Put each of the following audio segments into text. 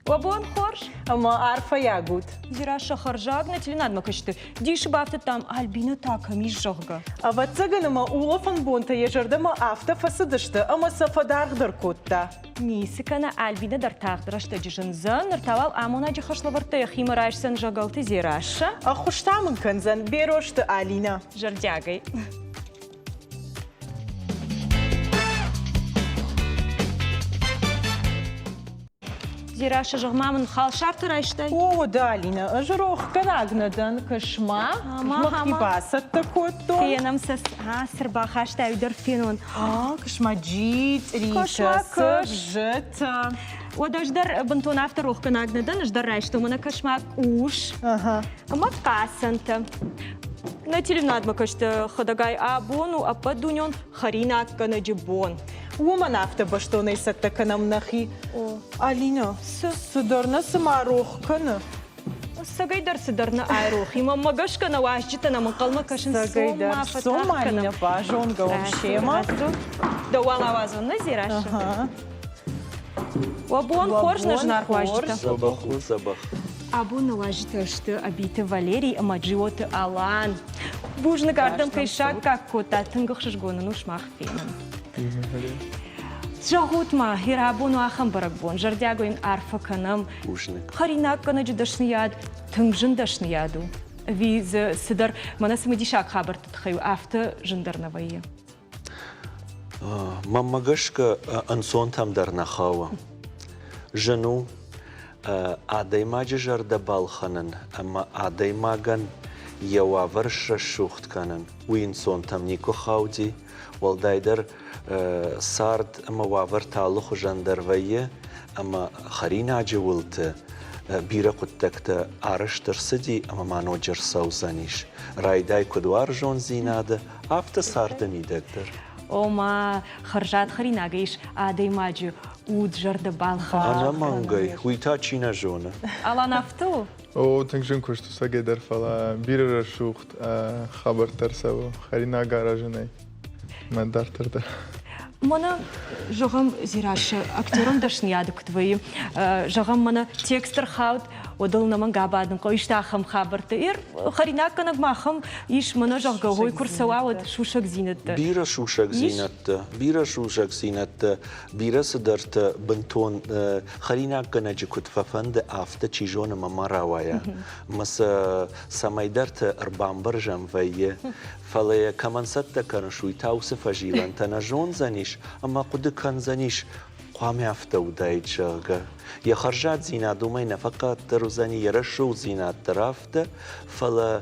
Уӕ бон хорз! Ӕмӕ арфӕйаг ут! Дзерассӕ хӕрзаг нӕ теленадмӕ кӕсты. Дисы бафтыдтам, Альбина та кӕм ис, зӕгъгӕ. Ӕвӕццӕгӕн ӕмӕ улӕфӕн бонтӕ йӕ зӕрдӕмӕ афтӕ фӕцыдысты, ӕмӕ сӕ фӕдаргъдӕр кодта. Ницы кӕны, Альбина дӕр тагъд рӕстӕджы зындзӕн. Ныр та уал амонӕджы хӕслӕвӕрдтӕ йӕхимӕ райсдзӕн Зӕгӕлты Дзерассӕ. Ӕххуыс та мын кӕндзӕн Берозты Алинӕ. Зӕрдиагӕй. Дзерассӕ, зӕгъ-ма мын, халсарты райстай? О, да, Алинӕ, ӕз рохгӕнаг нӕ дӕн, кӕс-ма, мӕхи бацӕттӕ кодтон. Фенӕм сӕ, цы рбахастай, уый дӕр фенон. Кӕс-ма, джитъритӕ, цӕвзытӕ. Уӕд ӕз дӕр бынтон афтӕ рохгӕнаг нӕ дӕн, ӕз дӕр райстон, мӕнӕ кӕс-ма, къус ӕмӕ хъацӕнтӕ. Нӕ телеуынадмӕ кӕсты хӕдӕгай абон у ӕппӕтдунеон хӕринаггӕнӕджы бон. Уымӕн афтӕ бӕстонӕй цӕттӕ кӕнӕм нӕхи. Алинӕ, цыдӕр нӕ цыма рох кӕны. Цӕгӕйдӕр цыдӕр нӕ айрох и. Мӕнмӕ гӕсгӕ нӕ уазджытӕ нӕм ӕнхъӕлмӕ кӕсынц. Цӕгӕйдӕр. Цом, Алинӕ, базонгӕ уӕм семӕ. Дӕ уӕлӕ ауадзон, нӕ Дзерассӕ? Уӕ бон хорз, нӕ зынаргъ уазджытӕ. Дзӕбӕх у, дзӕбӕх. Абон нӕ уазджытӕ сты Ӕбиты Валерий ӕмӕ Джиоты Алан. Бузныг ардӕм кӕй саккаг кодта, тынг ӕхсызгон ын у сымах фенын. Зӕгъут-ма, Ирабон у ахӕм бӕрӕгбон, зӕрдиагӕй йын арфӕ кӕнӕм. Бузныг. Хӕринаггӕнӕджы дӕсныйад тынг зын дӕсныйад у. Ӕви дзы цыдӕр мӕнӕ цымыдисаг хабӕртты тыххӕй у, афтӕ зындӕр нӕ вӕййы? Мӕнмӕ гӕсгӕ, ӕнцонтӕм дӕр нӕ хауы. Зын у адӕймаджы зӕрдӕ балхӕнын ӕмӕ адӕймагӕн йӕ уавӕр срӕсугъд кӕнын, уый ӕнцонтӕм никуы хауди. Уӕлдайдӕр цард ӕмӕ уавӕртӕ алыхуызӕн дӕр вӕййы, ӕмӕ хӕринаджы уылты бирӕ хъуыддӕгтӕ арӕзт ӕрцыди ӕмӕ ма ноджы ӕрцӕудзӕнис. Райдай куыд уарзондзинады, афтӕ царды мидӕг дӕр. Ома, хӕрзад хӕринаг ис адӕймаджы уд зӕрдӕ балхӕнын. Ӕнӕмӕнгӕй, уый та чи нӕ зоны. Алан афтӕ у? О, тынг зын куыст у цӕгӕй дӕр, фӕлӕ бирӕ рӕсугъд хабӕрттӕ ӕрцӕуы хӕринаг аразынӕй. Мӕ дарддӕр дӕр. Мӕнӕ, зӕгъӕм, Дзерассӕ, актерон дӕсныйады куыд вӕййы, зӕгъӕм, мӕнӕ текст ӕрхауд, уӕд ыл нӕмӕнг абадын хъӕуы исты ахӕм хабӕрттӕ. Ир хӕринаггӕнӕг ма ахӕм ис, мӕнӕ, зӕгъгӕ, ой куы рцӕуа, уӕд сусӕгдзинӕдтӕ. Бирӕ сусӕгдзинӕдтӕ, бирӕ сусӕгдзинӕдтӕ, бирӕ цыдӕртӕ бынтон хӕринаггӕнӕджы куыд фӕфӕнды, афтӕ чи зоны мӕ ма рауайа. Мӕ сӕ цӕмӕйдӕрты ӕрбамбӕрзӕн вӕййы. Фӕлӕ йӕ кӕмӕн цӕттӕ кӕныс, уый та уыцы фӕзилӕнтӕ нӕ зондзӕнис ӕмӕ хъуыды кӕндзӕнис, хъуамӕ афтӕ уыдаид, зӕгъгӕ. Йӕ хӕрзаддзинад уымӕй нӕ фӕкъаддӕр уыдзӕни, йӕ рӕсугъддзинад дӕр афтӕ, фӕлӕ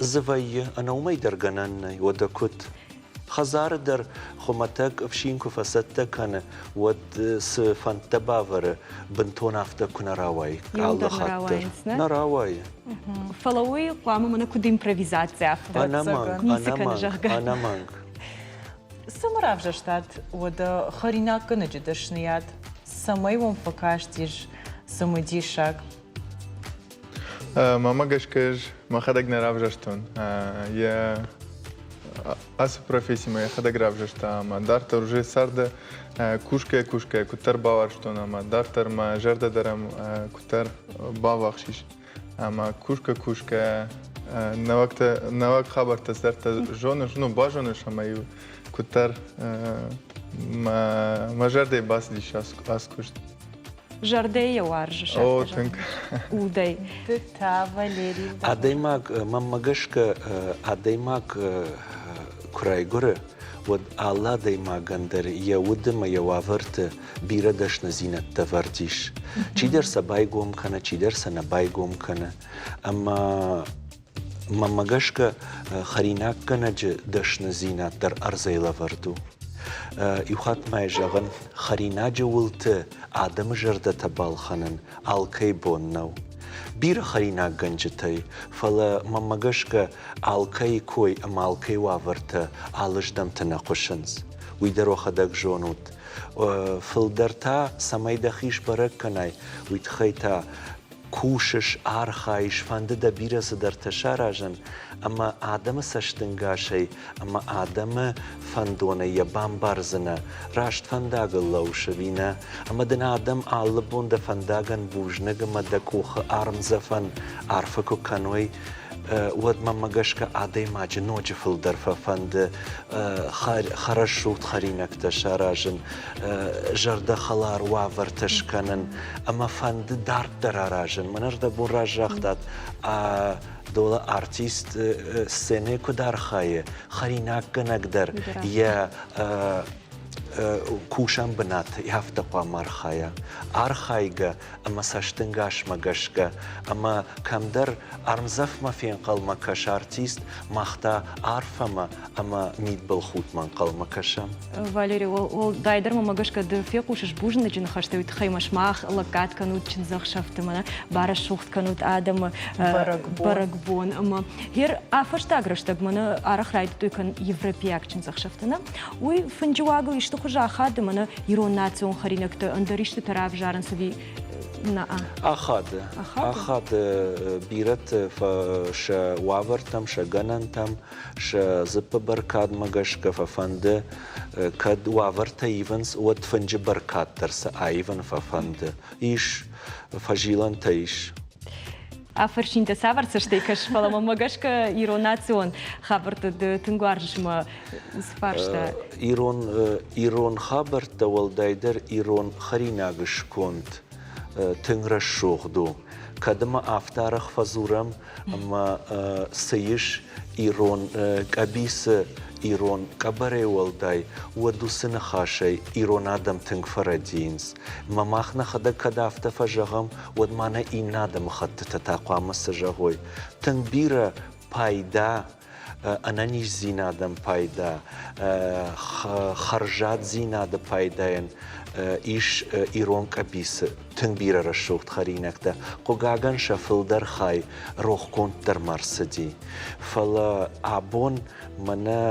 дзы вӕййы, ӕнӕ уымӕй дӕр гӕнӕн нӕй, уӕдӕ куыд? Хӕдзары дӕр хуымӕтӕг ӕфсин куы фӕцӕттӕ кӕны, уӕд цы фӕндтӕ бавӕры, бынтон афтӕ куы нӕ рауайы алы хатт дӕр. Нӕ рауайы. Фӕлӕ уый хъуамӕ мӕнӕ куыд импровизаци афтӕ. Ӕнӕмӕнг, ӕнӕмӕнг, ӕнӕмӕнг. Цӕмӕ равзӕрстат уӕдӕ хӕринаггӕнӕджы дӕсныйад? Цӕмӕй уӕм фӕкастис цымыдисаг? Мӕнмӕ гӕсгӕ ӕз мӕхӕдӕг нӕ равзӕрстон. Йӕ ацы профессимӕ йӕхӕдӕг равзӕрста ӕмӕ дарддӕр уже царды кусгӕ-кусгӕ куыддӕр бауарзтон ӕмӕ дарддӕр мӕ зӕрдӕ дӕр ӕм куыддӕр баввахс ис. Ӕмӕ кусгӕ-кусгӕ нӕуӕгтӕ нӕуӕг хабӕрттӕ цыдӕртӕ зоныс, ну базоныс ӕмӕ-иу куыддӕр мӕ мӕ зӕрдӕйы бацыдис ацы куыст. Зӕрдӕйӕ йӕ уарзыс? О, тынг. Удӕй. Ды та, Валерий. Адӕймаг, мӕнмӕ гӕсгӕ, адӕймаг куы райгуыры, уӕд алы адӕймагӕн дӕр йӕ уд ӕмӕ йӕ уавӕрты бирӕ дӕсныдзинӕдтӕ вӕрд ис. Чидӕр сӕ байгом кӕны, чидӕр сӕ нӕ байгом кӕны. Ӕмӕ Мӕнмӕ гӕсгӕ, хӕринаггӕнӕджы дӕсныдзинад дӕр ӕрдзӕй лӕвӕрд у. Иухатт ма йӕ зӕгъын, хӕринаджы уылты адӕмы зӕрдӕтӕ балхӕнын алкӕй бон нӕу. Бирӕ хӕринаггӕнджытӕй, фӕлӕ, мӕнмӕ гӕсгӕ, алкӕй кой ӕмӕ алкӕй уавӕртӕ алыздӕмты нӕ хъуысынц. Уый дӕр уӕхӕдӕг зонут. Фылдӕр та, цӕмӕй дӕхи сбӕрӕг кӕнай, уый тыххӕй та. Кусыс, архайыс, фӕнды дӕ бирӕ цыдӕртӕ саразын, ӕмӕ адӕмы цӕстынгасӕй ӕмӕ адӕмы фӕндонӕй йӕ бамбардзынӕ, раст фӕндагыл лӕууыс ӕви нӕ, ӕмӕ дын адӕм алы бон дӕ фӕндагӕн бузныг ӕмӕ дӕ къухы ӕрмдзӕфӕн арфӕ куы кӕной, уӕд мӕнмӕ гӕсгӕ адӕймаджы ноджы фылдӕр фӕфӕнды хӕрӕсугъд хӕринӕгтӕ саразын, зӕрдӕхӕлар уавӕртӕ скӕнын ӕмӕ фӕнды дарддӕр аразын. Мӕн ӕрдӕбон разагътат, Дола артист сценӕйы куыд архайы, хӕринаггӕнӕг дӕр йӕ кусӕн бынат афтӕ хъуамӕ архайа. Архайгӕ ӕмӕ цӕстынгасмӕ гӕсгӕ ӕмӕ кӕмдӕр ӕрмдзӕфмӕ фенхъӕлмӕ кӕсы артист, мах та арфӕмӕ ӕмӕ мидбылхудтмӕ ӕнхъӕлмӕ кӕсӕм. Валери, уӕлдайдӕр мӕмӕ гӕсгӕ ды фехъусыс бузныджы ныхӕстӕ, уый тыххӕй мӕ сымах лӕггад кӕнут чындзӕхсӕвты, мӕнӕ барӕсугъд кӕнут адӕмы бӕрӕгбон. Ӕмӕ гъер а фӕстаг рӕстӕг мӕнӕ арӕх райдыдтой кӕн европейаг чындзӕхсӕвтӕ, нӕ? Уый фынджы уагыл исты хуызы ахады, мӕнӕ ирон национ хӕринӕгты ӕндӕр истытӕ равзарынц ӕви нӕ? Ахады. Ахады бирӕты сӕ уавӕртӕм, сӕ гӕнӕнтӕм, сӕ дзыппы бӕркадмӕ гӕсгӕ фӕфӕнды, кӕд уавӕртӕ ивынц, уӕд фынджы бӕркад дӕр сӕ аивын фӕфӕнды. Ис, фӕзилӕнтӕ ис. Афӕрсинтӕ цавӕр цӕстӕй кӕсыс, фӕлӕ мӕмӕ гӕсгӕ ирон национ хабӕртты ды тынг уарзыс мӕ уыцы фарста. Ирон, ирон хабӕрттӕ, уӕлдайдӕр ирон хӕринаг сконд тынг рӕсугъд у. Кӕд ӕмӕ афтӕ арӕх фӕдзурӕм, ӕмӕ цы ис ирон къӕбицы, ирон къӕбӕрӕй уӕлдай, уӕд уыцы ныхасӕй ирон адӕм тынг фӕрӕдийынц. Мӕ мах нӕхӕдӕг кӕд афтӕ фӕзӕгъӕм, уӕд ма нӕ иннӕ адӕмыхӕттытӕ та хъуамӕ цы зӕгъой? Тынг бирӕ пайда ӕнӕниздзинадӕн пайда, хӕрзаддзинады пайдайӕн ис ирон къӕбицы тынг бирӕ рӕсугъд хӕринӕгтӕ. Хъыгагӕн, сӕ фылдӕр хай рохгонд дӕр ма рцыди. Фӕлӕ абон мӕнӕ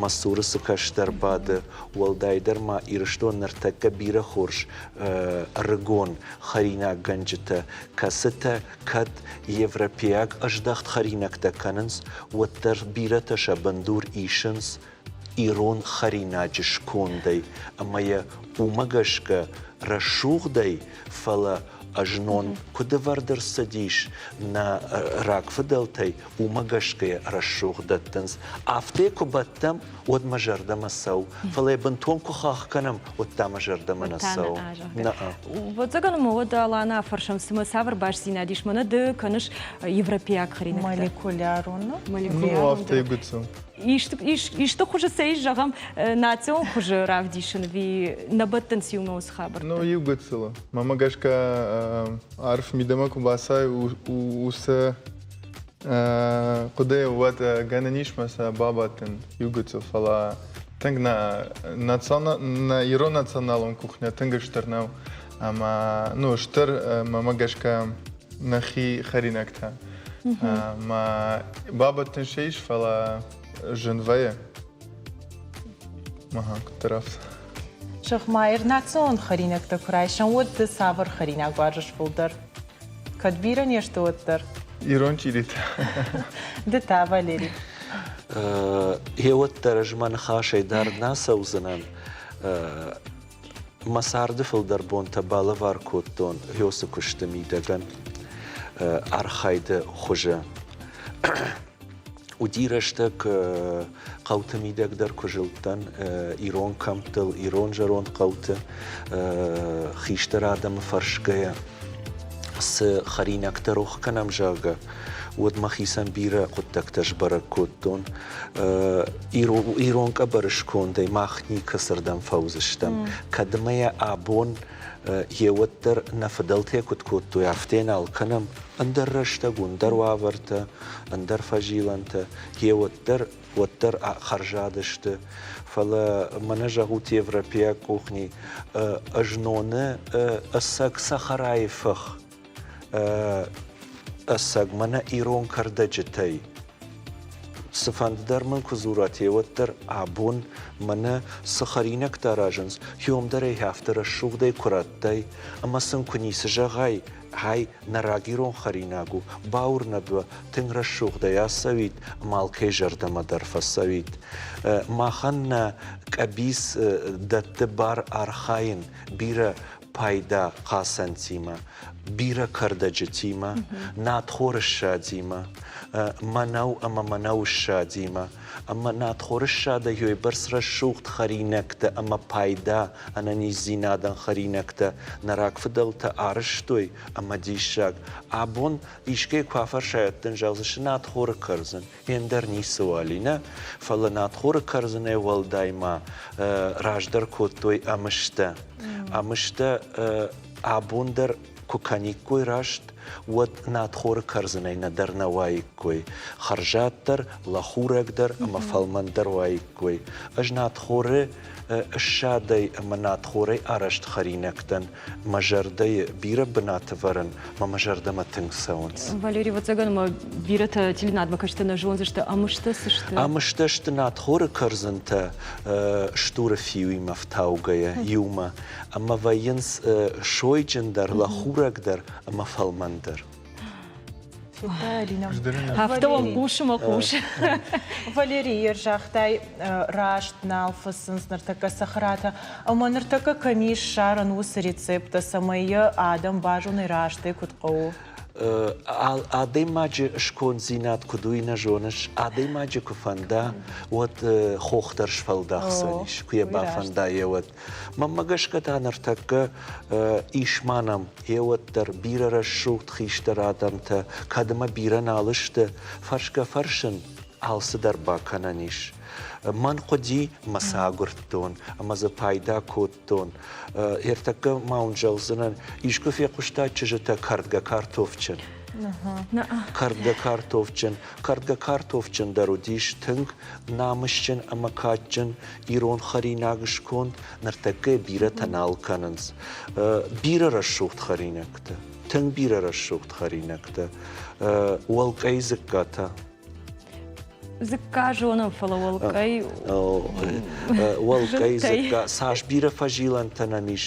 мӕ цуры цы кӕстӕр бады, уӕлдайдӕр ма Ирыстон ныртӕккӕ бирӕ хорз ӕрыгон хӕринаггӕнджытӕ, кӕцытӕ кӕд европейаг ӕздӕхт хӕринӕгтӕ кӕнынц, уӕддӕр бирӕтӕ сӕ бындур исынц ирон хӕринаджы скондӕй ӕмӕ йӕ уымӕ гӕсгӕ рӕсугъдӕй, фӕлӕ ӕзнон куыд ӕвӕрд ӕрцыдис нӕ рагфыдӕлтӕй, уымӕ гӕсгӕ йӕ рӕсугъд дӕттынц. Афтӕ куы бӕттӕм, уӕд мӕ зӕрдӕмӕ цӕуы, фӕлӕ йӕ бынтон куы хахх кӕнӕм, уӕд та мӕ зӕрдӕмӕ нӕ цӕуы. Ӕвӕццӕгӕн ӕмӕ уӕд Алана афӕрсӕм, цымӕ цавӕр бастдзинад ис? Мӕнӕ ды кӕныс европейаг хӕринӕгтӕ. Молекулярон. Ну, афтӕ гуыцу. Исты хуызы сӕ ис, зӕгъӕм, национ хуызы равдисын ӕви нӕ бӕттынц иумӕ уыцы хабӕрттӕ? Ну, иу гыццылы. Мӕмӕ гӕсгӕ арф мидӕмӕ куы бацай, уыцы хъуыдыйы уӕд гӕнӕн ис мӕ сӕ бабӕттын иу гыццыл, фӕлӕ тынг нӕ нӕ ирон националон кухня тынг стыр нӕу ӕмӕ ну стыр мӕмӕ гӕсгӕ нӕхи хӕринӕгтӕ. Мӕ бабӕттын сӕ ис, фӕлӕ зын вӕййы. Ага, куыддӕр афтӕ. Зӕгъ-ма, национ хӕринӕгтӕ куы райсӕм, уӕд ды цавӕр хӕринаг уарзыс фылдӕр? Кӕд бирӕ не сты, уӕддӕр. Ирон чъиритӕ. Ды та, Валерий. Гъеуӕддӕр ӕз мӕ ныхасӕй дард нӕ ацӕудзынӕн. Мӕ царды фылдӕр бонтӕ балӕвар кодтон Гъёсы куысты мидӕгӕн архайды хуызы. Уыди рӕстӕг хъӕуты мидӕг дӕр куы зылдтӕн, ирон кӕмттыл, ирон зӕронд хъӕуты хистӕр адӕмы фӕрсгӕйӕ, цы хӕринӕгтӕ рох кӕнӕм, зӕгъгӕ, уӕд мӕхицӕн бирӕ хъуыддӕгтӕ сбӕрӕг кодтон. Ирон къӕбӕры скондӕй мах никӕцырдӕм фӕуыдзыстӕм. Кӕд ӕмӕ йӕ абон йе уӕддӕр нӕ фыдӕлтӕ куыд кодтой, афтӕ нал кӕнӕм, ӕндӕр рӕстӕг у, ӕндӕр уавӕртӕ, ӕндӕр фӕзилӕнтӕ, йе уӕддӕр, уӕддӕр хӕрзад сты. Фӕлӕ мӕнӕ зӕгъут европейаг къухни, ӕзноны ӕцӕг цӕхӕрайы фых, ӕцӕг мӕнӕ ирон кӕрдӕджытӕй. Цыфӕнды дӕр мын куы дзурат, уӕддӕр абон мӕнӕ цы хӕринӕгтӕ аразынц, хиом дӕр ӕй афтӕ рӕсугъдӕй куы радтай ӕмӕ сын куы ницы зӕгъай, ай нӕ рагирон хӕринаг у, бауырнӕд уӕ, тынг рӕсугъдӕй ацӕуид ӕмӕ алкӕй зӕрдӕмӕ дӕр фӕцӕуид. Махӕн нӕ къӕбиц дӕтты бар архайын бирӕ пайда хъацӕнтимӕ, бирӕ кӕрдӕджытимӕ, надхоры ссадимӕ, мӕнӕу ӕмӕ мӕнӕуы ссадимӕ. Ӕмӕ надхоры ссадӕй уыйбӕрц рӕсугъд хӕринӕгтӕ ӕмӕ пайда ӕнӕниздзинадӕн хӕринӕгтӕ нӕ рагфыдӕлтӕ арӕзтой ӕмӕ диссаг. Абон искӕй куы афӕрсай, уӕд дын зӕгъдзысты надхоры кӕрдзын. Ӕндӕр ницыуал и, нӕ? Фӕлӕ надхоры кӕрдзынӕй уӕлдай ма раздӕр кодтой ӕмыстӕ. Ӕмыстӕ абон дӕр куы кӕниккой раст, уӕд надхоры кӕрдзынӕй нӕдӕр нӕ уаиккой. Хӕрзаддӕр, лӕхурӕгдӕр ӕмӕ фӕлмӕндӕр уаиккой. Ӕз надхоры ссадӕй ӕмӕ надхорӕй арӕзт хӕринӕгтӕн мӕ зӕрдӕйы бирӕ бынаты вӕрын ӕмӕ мӕ зӕрдӕмӕ тынг цӕуынц. Валерий, ӕвӕццӕгӕн ма бирӕтӕ телеуынадмӕ кӕсджытӕ нӕ зондзысты, ӕмыстӕ цы сты? Ӕмыстӕ сты надхоры кӕрдзынтӕ стуры фиуимӕ фтаугӕйӕ иумӕ ӕмӕ вӕййынц сойджындӕр, лӕхурӕгдӕр ӕмӕ фӕлмӕндӕр. Афтӕ уӕм хъусы мӕ хъус. Валерий, ер загътай, раст нал фыссынц ныртӕккӕ цӕхӕратӕ. Ӕмӕ ныртӕккӕ кӕм ис ссарӕн уыцы рецепттӕ, цӕмӕй йӕ адӕм базоной растӕй куыд хъӕуы? Адӕймаджы сконддзинад куыд уый нӕ зоныс. Адӕймаджы куы фӕнда, уӕд хох дӕр сфӕлдахдзӕнис, куы йӕ бафӕнда, йе уӕд. Мӕнмӕ гӕсгӕ та ныртӕккӕ ис ма нӕм Еуӕддӕр бирӕ рӕсугъд хистӕр адӕмтӕ, кӕд ӕмӕ бирӕ нал сты, фӕрсгӕ-фӕрсын алцыдӕр бакӕнӕн ис. Мӕн хъуыди мӕ сӕ агуырдтон ӕмӕ дзы пайда кодтон. Ӕртӕккӕ ма уын зӕгъдзынӕн, искуы фехъуыстат чызджытӕ кӕрдгӕ картофджын? Кӕрдгӕ картофджын. Кӕрдгӕ картофджын дӕр уыдис тынг намысджын ӕмӕ кадджын ирон хӕринаг сконд ныртӕккӕ бирӕтӕ нал кӕнынц. Бирӕ рӕсугъд хӕринӕгтӕ, тынг бирӕ рӕсугъд хӕринӕгтӕ. Уӕлкъӕй дзыккатӕ. Дзыкка зонӕм, фӕлӕ уӕлкъӕй... Уӕлкъӕй дзыкка, цас бирӕ фӕзилӕнтӕ нӕм ис.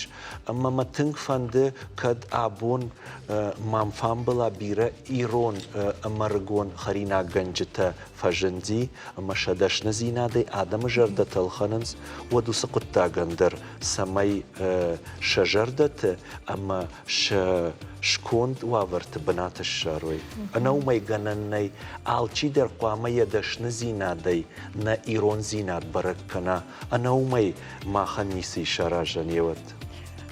Ӕмӕ мӕ тынг фӕнды, кӕд абон мӕм фамбыла бирӕ ирон ӕмӕ рыгон хӕринаггӕнджытӕ фӕзынди ӕмӕ сӕ дӕсныдзинадӕй адӕмы зӕрдӕтӕ ӕлхӕнынц, уӕд уыцы хъуыддагӕн дӕр цӕмӕй сӕ зӕрдӕты ӕмӕ сӕ сконд уавӕрты бынат ссарой. Ӕнӕ уымӕй гӕнӕн нӕй, алчидӕр хъуамӕ йӕ дӕсныдзинадӕй нӕ ирондзинад бӕрӕг кӕна. Ӕнӕ уымӕй махӕн ницы ис аразӕн, еуӕд.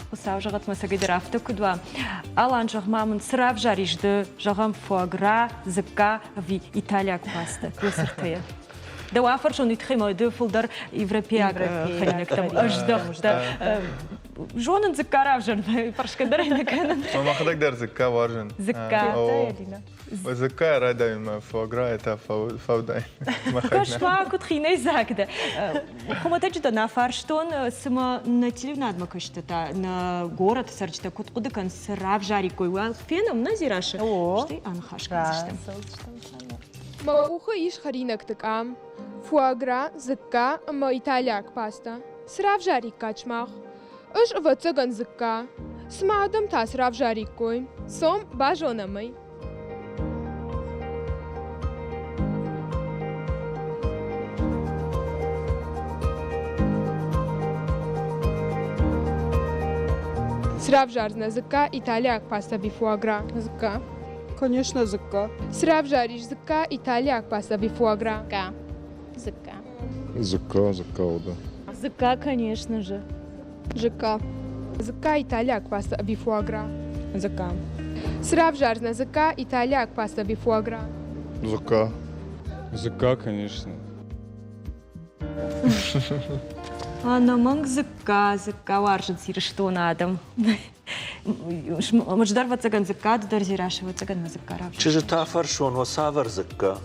Хуыцау зӕгъӕд, мӕ цӕгӕйдӕр афтӕ куыд уа. Алан, зӕгъ-ма мын, цы равзарис ды, зӕгъӕм, фуагра, дзыкка ӕви италиаг пастӕ уыцы Дӕу афӕрсон уый тыххӕй ма ды фылдӕр европейаг хӕринӕгтӕм ӕздӕхтӕ. Зонын дзыкка равзарын, фӕрсгӕ дӕр ӕй нӕ кӕнын. Мӕхӕдӕг дӕр дзыкка уарзын. Дзыкка. Дзыкка райдайын мӕ фуагра это фӕудай. Кӕс-ма, куыд хинӕйдзаг дӕ. Хуымӕтӕджы дӕ нӕ фарстон, цыма нӕ телеуынадмӕ кӕсджытӕ, нӕ горӕты цӕрджытӕ куыд хъуыды кӕнынц, цы равзариккой, уӕл фенӕм нӕ Дзерашы, стӕй аныхас кӕндзыстӕм. Мӕ къухы ис хӕринӕгты къам, фуагра, дзыкка ӕмӕ италиаг паста. Цы равзариккат сымах? Ӕз, ӕвӕццӕгӕн, дзыкка. Цымӕ адӕм та цы равзариккой? Цом, базонӕм ӕй. Цы равзардзынӕ дзыкка италиаг паста ӕви фуагра? Дзыкка. Конечно, дзыкка. Цы равзарис дзыкка италиаг паста ӕви фуагра? Дзыкка. Дзыкка. Дзыкка, дзыкка, да. Дзыкка, конечно же. Дзыкка. Дзыкка италиаг паста ӕви фуагра? Дзыкка. Цы равзардзынӕ дзыкка италиаг паста ӕви фуагра? Дзыкка. Дзыкка, конечно. Ӕнӕмӕнг дзыкка, дзыкка уарзынц Ирыстоны адӕм. Мыздӕр ӕвӕццӕгӕн дзыкка, ды дӕр Зирасы ӕвӕццӕгӕн мӕ дзыкка равзар. Чызджытӕ фӕрсон, уӕ цавӕр дзыкка?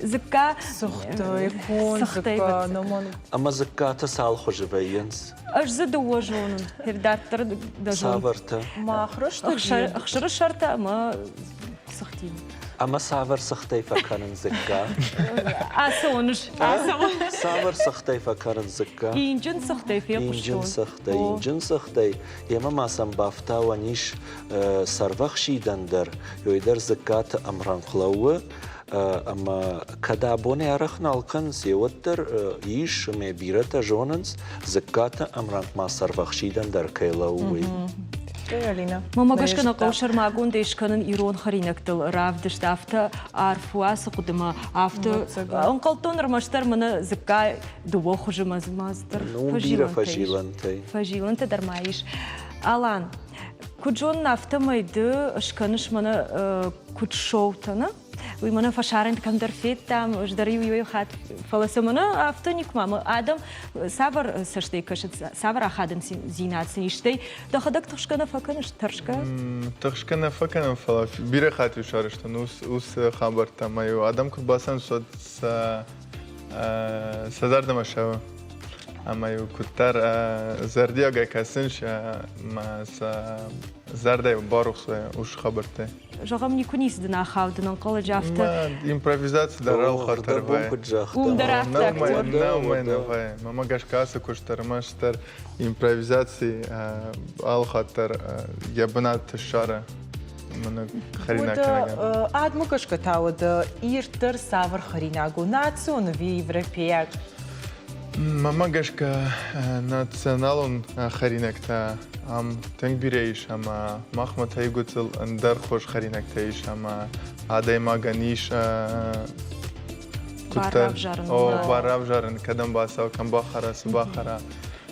Дзыкка Цыхтӕй, конд дзыкка, нӕмӕнг. Ӕмӕ дзыккатӕ цал хуызы вӕййынц? Ӕз дзы дыууӕ зонын. Дарддӕр дӕ зонын. Цавӕртӕ? Мах рӕстӕджы Ӕхсыры сӕртӕ ӕмӕ цыхтимӕ. Ӕмӕ цавӕр цыхтӕй фӕкӕнын дзыкка? Ацӕуон ацӕуон. Цавӕр цыхтӕй фӕкӕнын дзыкка? Инджын цыхтӕй фехъуыстон. Инджын цыхтӕй, инджын цыхтӕй. Йемӕ ма сӕм бафтауӕн ис сӕрвӕхсидӕн дӕр, ёй дӕр дзыккаты ӕмрӕнхъ лӕууы. Ӕмӕ кӕд абонӕй арӕх нал кӕнынц, уӕддӕр ис, ӕмӕ бирӕтӕ зонынц, дзыккаты ӕмрӕнхъ ма сӕрвӕхсидӕн дӕр кӕй лӕууы, уый. Мӕнмӕ гӕсгӕ нӕ хъӕуы сӕрмагондӕй скӕнын ирон хӕринӕгтыл равдыст, афтӕ арф у ацы хъуыдымӕ, афтӕ ӕнхъӕлдтон ӕрмӕстдӕр мӕнӕ дзыкка дыууӕ хуызы мӕ дӕр бирӕ фӕзилӕнтӕй. Фӕзилӕнтӕ дӕр ма ис. Алан, куыд зонын, афтӕмӕй ды скӕныс мӕнӕ куыд шоутӕ, нӕ? Уый мӕнӕ фӕсарӕнты кӕмдӕр федтам, ӕз дӕр иу иу хатт, фӕлӕ сӕ мӕнӕ афтӕ никуы ма. Адӕм цавӕр цӕстӕй кӕсынц, цавӕр ахадындзинад сын ис, стӕй дӕхӕдӕг тыхсгӕ нӕ фӕкӕныс, тӕрсгӕ? Тыхсгӕ нӕ фӕкӕнӕм, фӕлӕ бирӕ хатт-иу сарӕзтон уыцы хабӕрттӕ ӕмӕ-иу адӕм куы бацӕуынц, уӕд сӕ сӕ зӕрдӕмӕ цӕуы. Ӕмӕ-иу куыддӕр зӕрдиагӕй кӕсынц ӕмӕ сӕ зӕрдӕ барухс уыцы хабӕрттӕй. Зӕгъӕм, никуы ницы дын ахауд, ӕнӕнхъӕлӕджы афтӕ. Импровизаци дӕр алхатт дӕр вӕййы. Уым дӕр афтӕ актер. Нӕ, нӕ вӕййы. Мӕнмӕ гӕсгӕ ацы куыст ӕрмӕстдӕр импровизаци алхатт дӕр йӕ бынат ссары. Хӕринаг Адмӕ гӕсгӕ та уӕдӕ ирддӕр цавӕр хӕринаг у, национ ӕви европейаг? Мӕнмӕ гӕсгӕ националон хӕринӕгтӕ ам тынг бирӕ ис ӕмӕ махмӕ тайгуытыл ӕндӕр хорз хӕринӕгтӕ ис ӕмӕ адӕймагӕн ис куыддӕр о бар равзарын, кӕдӕм бацӕуа, кӕм бахӕра, цы бахӕра.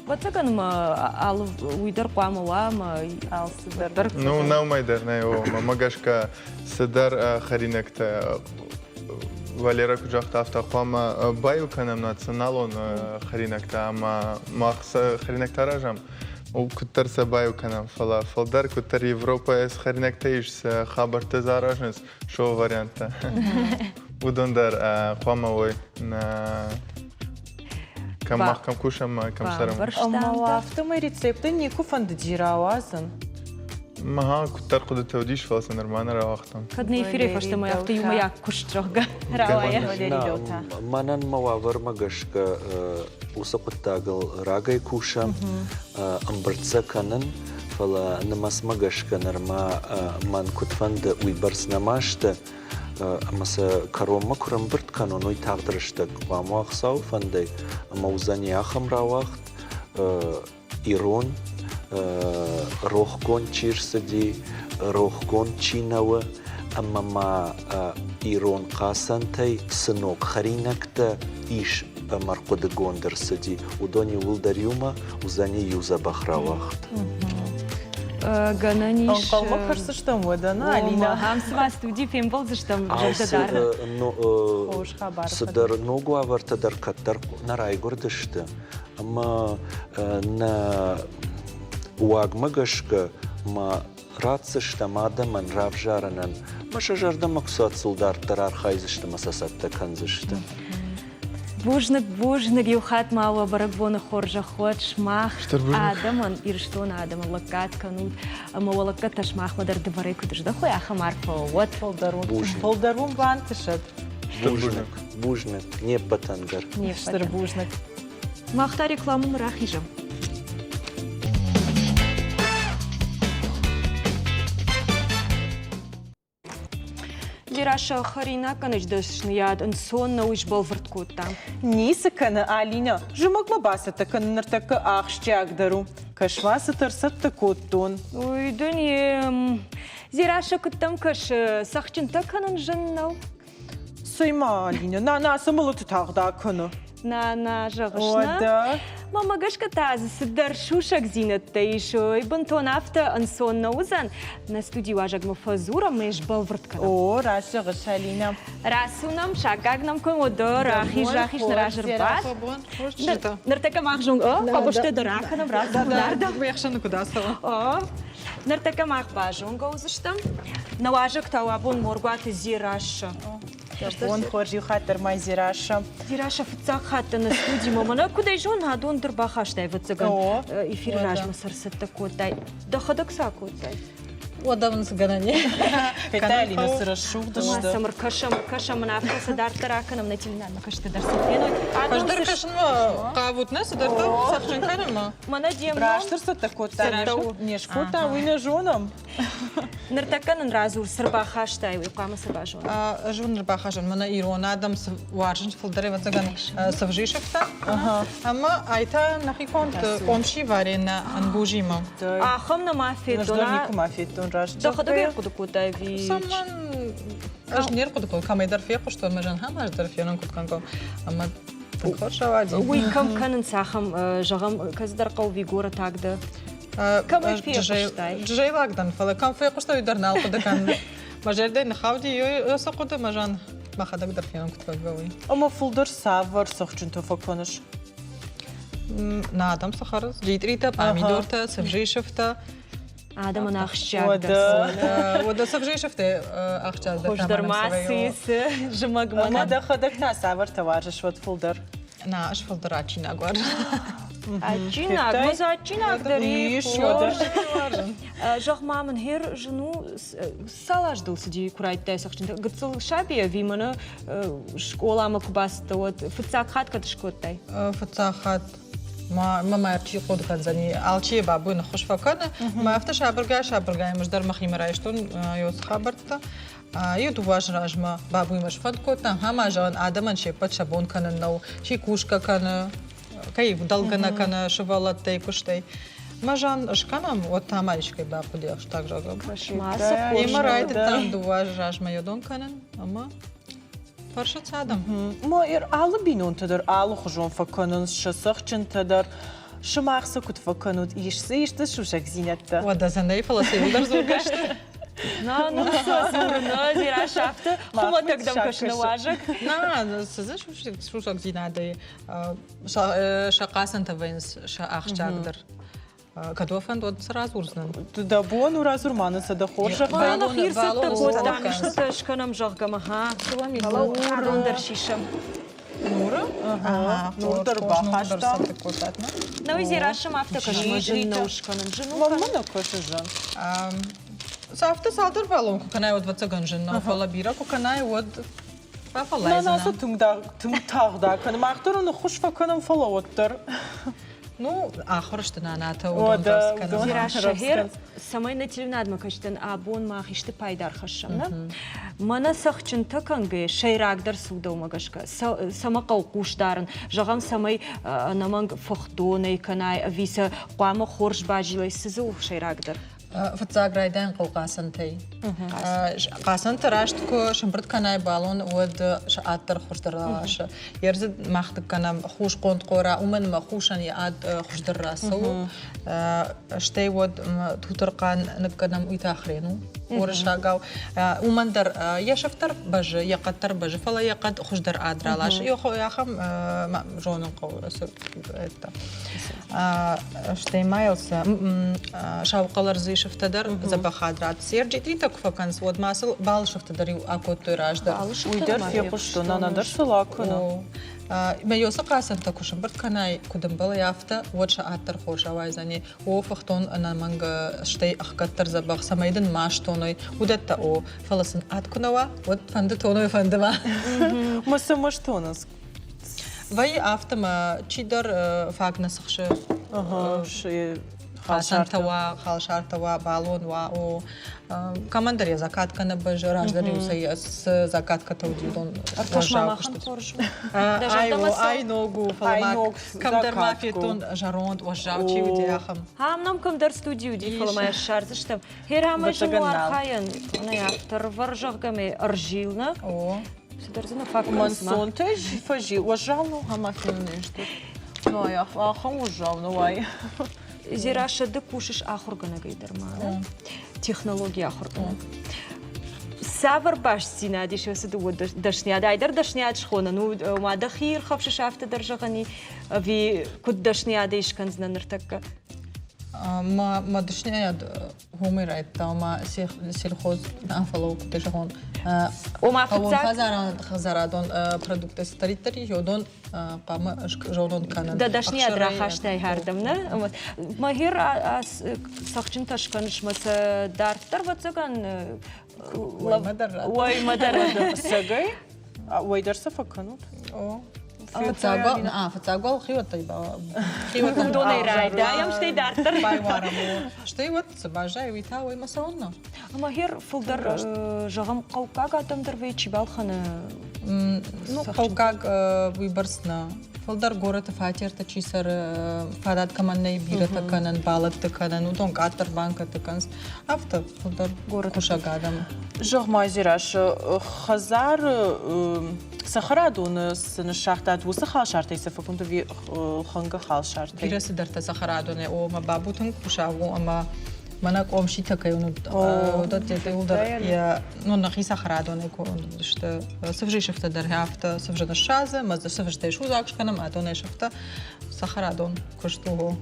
Ӕвӕццӕгӕн ма алы уый дӕр хъуамӕ уа ӕмӕ алцыдӕр. Ну, нӕумӕй дӕр нӕй, о, мӕ гӕсгӕ цыдӕр хӕринӕгтӕ Валера куыд загъта, афтӕ хъуамӕ баиу кӕнӕм националон хӕринӕгтӕ ӕмӕ мах цы хӕринӕгтӕ аразӕм, куыддӕр сӕ баиу кӕнӕм, фӕлӕ фылдӕр куыддӕр Европӕйы цы хӕринӕгтӕ ис, цы хабӕрттӕ дзы аразынц, шоу-варианттӕ. Уыдон дӕр хъуамӕ уой нӕ кӕм мах кӕм кусӕм, кӕм цӕрӕм. Ӕмӕ афтӕмӕй рецепттӕ никуы фӕндыди рауадзын? Мага куыддӕр хъуыдытӕ уыдис, фӕлӕ сӕ нырма нӕ рауагътам. Кӕд нӕ эфирӕй фӕстӕмӕ афтӕ иумӕйаг куыст, зӕгъгӕ, рауайа. Мӕнӕн мӕ уавӕрмӕ гӕсгӕ уыцы хъуыддагыл рагӕй кусӕм, ӕмбырд сӕ кӕнын, фӕлӕ нымӕцмӕ гӕсгӕ нырма мӕн куыд фӕнды, уыйбӕрц нӕма сты. Ӕмӕ сӕ кӕронмӕ куы рӕмбырд кӕнон, уый тагъд рӕстӕг хъуамӕ уа Хуыцауы фӕндӕй, ӕмӕ уыдзӕни ахӕм рауагъд, ирон рохгонд чи рцыди, рохгонд чи нӕ у, ӕмӕ ма ирон хъацӕнтӕй цы ног хӕринӕгтӕ ис ӕмӕ ӕрхъуыдыгонд ӕрцыди, уыдон иууылдӕр иумӕ уыдзӕни иу дзӕбӕх рауагъд. Гӕнӕн ис. Ӕнхъӕлмӕ кӕсдзыстӕм уӕдӕ, нӕ, Алинӕ? Ахӕм цыма студийы фембӕлдзыстӕм зӕрдӕдарӕн. Цыдӕр ног уавӕртӕ дӕр кӕддӕр нӕ райгуырдысты, ӕмӕ нӕ уагмӕ гӕсгӕ ма ратдзыстӕм адӕмӕн равзарынӕн, ӕмӕ сӕ зӕрдӕмӕ куы сыл дарддӕр архайдзысты ӕмӕ сӕ цӕттӕ кӕндзысты. Бузныг, бузныг, иу хатт ма уӕ бӕрӕгбоны хорзӕх уӕд сымах адӕмӕн, Ирыстоны адӕмӕн лӕггад кӕнут ӕмӕ уӕ лӕггӕдтӕ сымахмӕ дӕр дывӕрӕй куыд здӕхой, ахӕм арфӕ уӕд. Фылдӕр уын бантысӕд. Бузныг, бузныг, не ппӕтӕн дӕр. Стыр бузныг. Мах та рекламӕмӕ рахизӕм. Дзерассӕ хӕринаггӕнӕджы дӕсныйад ӕнцон нӕу сбӕлвырд кодта. Ницы кӕны, Алинӕ. Зымӕгмӕ бацӕттӕ кӕнын ныртӕккӕ ахсджиагдӕр у. Кӕс-ма, цытӕ ӕрцӕттӕ кодтон. Уый дын Дзерассӕ куыд дӕм кӕсы, цӕхджынтӕ кӕнын зын нӕу? Цӕй-ма, Алинӕ, нана цы мылыты тагъд акӕны? Нана, зӕгъыс, нӕ? Мӕнмӕ гӕсгӕ та дзы цыдӕр сусӕгдзинӕдтӕ ис. Ой, бынтон афтӕ ӕнцон нӕ уыдзӕн. Нӕ студийы уазӕгмӕ фӕдзурӕм ӕмӕ сбӕлвырд кӕнӕм. О, раст зӕгъыс, Алинӕ. Рацу нӕм, саккаг нӕм куы уӕд, рахиз, рахиз, нӕ разы рбад. Ныртӕккӕ мах зон, о, хъӕбыстӕ дӕр ракӕнӕм, рацу дардӕм. Уе хсӕны куыд ацӕуа? О, ныртӕккӕ мах базонгӕ уыдзыстӕм. Нӕ уазӕг та у абон Моргуаты Дзерассӕ. Бон хорз, иу хатт дӕр ма Дзерассӕ. Дзерассӕ фыццаг хатт нӕ студимӕ. Мӕнӕ куыд ӕй зонын, адон дӕр бахастай, ӕвӕццӕгӕн, эфиры размӕ сӕрцӕттӕ кодтай. Дӕхӕдӕг цы акодтай? Уӕдӕ мын цы гӕнӕн и? Виталина цы рӕсугъд сты. Сӕм ӕркӕсӕм, ӕркӕсӕм, ын афтӕ сӕ дарддӕр акӕнӕм, нӕ телеуынынадмӕ кӕсджытӕ дӕр сӕ феной. Хуыздӕр кӕсынмӕ хъавут, нӕ цыдӕртӕ цӕхджын кӕнынмӕ? Мӕнӕ де мном. Растдӕр цӕттӕ кодта, не скодта, уый нӕ зонӕм. Ныртӕккӕ нын радзур, цы рбахастай, уый хъуамӕ цы базонӕм? Ӕз уын ӕрбахастон, мӕнӕ ирон адӕм цы уарзынц фылдӕр, ӕвӕццӕгӕн, цывзисӕгтӕ. Ӕмӕ ай та нӕхи конд къомси варенӕ ӕнгузимӕ. Ахӕм нӕма федтон. Ӕз дӕр никуы федтон раст. Дӕхӕдӕг ӕрхъуыды кодтай ӕви? Цӕмӕн ӕз не рхъуыды кодтон, кӕмӕйдӕр фехъуыстон, мӕ зӕнхӕ ма ӕз дӕр фенон куыд кӕнгон. Ӕмӕ тынг хорз рауади. Уый кӕм кӕнынц ахӕм, зӕгъӕм, кӕцыдӕр хъӕу Вигоры дӕ? Кӕмӕй фехъуыстай? Джызӕйлаг дӕн, фӕлӕ кӕм фехъуыстай, уый дӕр нал хъуыды кӕнын. Мӕ зӕрдӕ ныххауди цы хъуыды, мӕ жан мӕхӕдӕг дӕр фенон куыд фӕгӕ, уый. Ӕмӕ фылдӕр цавӕр цӕхджынтӕ фӕкӕныс? Нӕ адӕм цы хӕрынц? Джитъритӕ, пъамидортӕ, цывзыйы сыфтӕ. Адӕмӕн ахсджиагдӕр Уӕдӕ цывзыйы сыфтӕ ахсджиагдӕр Хуыздӕр ма цы цы зымӕгмӕ. Ӕмӕ дӕхӕдӕг та цавӕртӕ уарзыс уӕд фылдӕр? На, ӕз фылдӕр адджинаг уарзын. Адджинаг, мӕ дзы адджинаг дӕр ис. Зӕгъ-ма мын, хер зын у, цал аз дыл цыди, куы райдыдтай цӕхджынтӕ? Гыццыл саби ӕви мӕнӕ скъоламӕ куы бацыдтӕ, уӕд фыццаг хатт кӕд скодтай? Фыццаг хатт ма мӕ чи хъуыды кӕндзӕни, алчи йӕ бабуйы ныххуыс фӕкӕны. Мӕ афтӕ сабыргай-сабыргай ӕз дӕр мӕхимӕ райстон ёцы хабӕрттӕ. Иу дыууӕ азы размӕ бабуимӕ сфӕнд кодтам, ӕмӕ зӕгъын, адӕмӕн се ппӕт сӕ бон кӕнын нӕу. Чи кусгӕ кӕны, кӕй дӕлгӕ нӕ кӕны сывӕллӕттӕй, куыстӕй. Мӕ жан скӕнӕм, уӕд та ма искӕй бахъуыди ӕхстаг зӕгъӕм. Емӕ райдыдтам дыууӕ азы размӕ йодон кӕнын ӕмӕ фӕрсынц адӕм. Ма алы бинонтӕ дӕр алыхуызон фӕкӕнынц, сӕ цӕхджынтӕ дӕр. Сымах цы куыд фӕкӕнут, ис дзы исты сусӕгдзинӕдтӕ? Уӕдӕ дзы нӕй, фӕлӕ сӕ иуылдӕр дзургӕ сты. На, ну цы дзуры, нӕ, Дзерассӕ, афтӕ хуымӕтӕг дӕм кӕсыны уазӕг. На, цы дзы сусӕгдзинадӕй сӕ хъацӕнтӕ вӕййынц сӕ ахсджиагдӕр. Кӕд уӕ фӕнд, уӕд цы радзурдзынӕн? Дӕ бон у радзур ма нын сӕ дӕ хорзӕх. Мӕнӕ хирцӕттӕ кодтам, истытӕ скӕнӕм, зӕгъгӕ, ма ха. Хӕрон дӕр сисӕм. Нуры? Нур дӕр бахастам. Науи Зерашым афтӕ кӕсы, зын нӕу скӕнын. Зын у Мӕнмӕ нӕ кӕсы зын. Афтӕ цалдӕр баллон куы кӕнай, уӕд ӕвӕццӕгӕн зын нӕу, фӕлӕ бирӕ куы кӕнай, уӕд Нана цы тынг тагъд акӕны. Мах дӕр ын ӕххуыс фӕкӕнӕм, фӕлӕ уӕддӕр. Ну, ахуыр сты нанатӕ, уыдон дӕр скӕнынц. Зирашагер, цӕмӕй нӕ телеуынадмӕ кӕсдӕн абон мах исты пайда ӕрхӕссӕм, нӕ? Мӕнӕ цӕхджынтӕ кӕнгӕ сӕйрагдӕр цы у дӕумӕ гӕсгӕ? Цӕмӕ хъӕуы хъус дарын? Зӕгъӕм, цӕмӕй ӕнӕмӕнг фыхдонӕй кӕнай ӕви сӕ хъуамӕ хорз базилай, цы дзы у сӕйрагдӕр? Фыццаг райдайӕн хъӕуы хъацӕнтӕй. Хъацӕнтӕ раст куы сӕмбырд кӕнай балон, уӕд сӕ ад дӕр хуыздӕр раласы. Ердзы мах кӕнӕм хусгонд хъора, уымӕн ӕмӕ хусӕн йӕ ад хуыздӕр рацӕуы. Стӕй уӕд тутырхъан ныккӕнӕм, уый та хрен у уырыссагау. Уымӕн дӕр йӕ сыфтӕр бӕззы, йӕ хъӕд дӕр бӕззы, фӕлӕ йӕ хъӕд хуыздӕр ад раласы. Ахӕм зонын хъӕуы. Стӕй ма йыл цы сау хъӕлӕрдзыйы сыфтӕ дӕр дзӕбӕхад ратт. Серджитритӕ куы фӕкӕнынц, уӕд ма сыл балы сыфтӕ дӕр-иу акодтой раздӕр. Уый дӕр фехъуыстон, нана дӕр сыл акӕны. Мӕ ёсы хъацӕнтӕ куы сӕмбырд кӕнай, куыд ӕмбӕлы, афтӕ, уӕд сӕ ад дӕр хорз ауайдзӕни. О, фыхтон ӕнӕмӕнг, стӕй ӕхгӕддӕр дзӕбӕх, цӕмӕй дын ма стоной, уыдӕттӕ о, фӕлӕ сын ад куы нӕ уа, уӕд фӕнды тоной, фӕнды ма. Мӕ цӕмӕ стонынц? Вӕййы афтӕ мӕ чидӕр фаг нӕ сыхсы. Хасантӕ уа, халсартӕ уа, балон уа, о. Кӕмӕндӕр йӕ закат кӕнӕ бӕззы, раздӕр-иу цы закаткӕтӕ уыди, уыдон уӕззау куыстыты. Ай ног у, фӕлӕ ма кӕмдӕр ма федтон зӕронд, уӕззау чи уыди, ахӕм. Ам нӕм кӕмдӕр студи уыди, фӕлӕ ма йӕ ссардзыстӕм. Херамӕ зын у архайӕн, автор зӕгъгӕ, ме ӕрзил нӕ. Цыдӕр дзы нӕ фаг кӕнынц ма. Мансонтӕ фӕзил, уӕззау ну ӕмӕ фенын сты. Ну, ахӕм уӕззау ну уай. Зерашӕ, ды кусыс ахуыргӕнӕгӕй дӕр ма, технологийы ахуыргӕнӕг. Цавӕр бастдзинад ис ацы дыууӕ дӕсныйад? Айдӕр дӕсныйад схонӕн у, ма дӕхи ирхӕфсыс афтӕ дӕр зӕгъӕн и, ӕви куыд дӕсныйадӕй скӕндзынӕ ныртӕккӕ? Мӕ дӕсныйад уымӕй райдыдта, ома сельхоз фӕлӕуу, куыд зӕгъон, Ома фыццаг хӕдзарадон продукттӕ цыдӕриддӕр ис, уыдон хъуамӕ зонон кӕнын. Дӕ дӕсныйад рахастай хӕрдӕм, нӕ? Мӕхи цӕхджынтӕ скӕныс мӕ сӕ дарддӕр, ӕвӕццӕгӕн, Уоймӕ дӕр. Цӕгӕй? Уой дӕр сӕ фӕкӕнут? О. Фыццаг уал, фыццаг уал хиуӕттӕй хиуӕттӕ Уыдонӕй райдайӕм, стӕй дарддӕр. Байуарӕм. Стӕй уӕд цы баззайы, уый та уоймӕ цӕуыннӕ? Ӕмӕ хер фылдӕр, зӕгъӕм, хъӕуккаг адӕм дӕр вӕййы, чи балхӕны? Ну, хъӕуккаг уыйбӕрц нӕ. Фылдӕр горӕты фатертӕ чи цӕры, фадат кӕмӕн нӕй бирӕтӕ кӕнӕн, балӕтты кӕнӕн, уыдон къаддӕр банкӕты кӕнынц. Афтӕ фылдӕр кусӕг адӕм. Зӕгъ-ма, Зирас, хӕдзары цӕхӕрадоны цы ныссагътат, уыцы халсартӕй цы фӕкуынт ӕви лхӕнгӕ халсартӕй? Бирӕ цыдӕртӕ цӕхӕрадонӕй. О, мӕ бабу тынг кусаг у ӕмӕ мӕнӕ къомситӕ кӕй уынут, уыдӕттӕ иууылдӕр йӕ ну, нӕхи цӕхӕрадонӕй конд уыдысты. Цывзыйы сыфтӕ дӕр афтӕ цывзы ныссадзы, ӕмӕ дзы цывзытӕй судзаг скӕнӕм, адонӕй сыфтӕ цӕхӕрадон куыст у.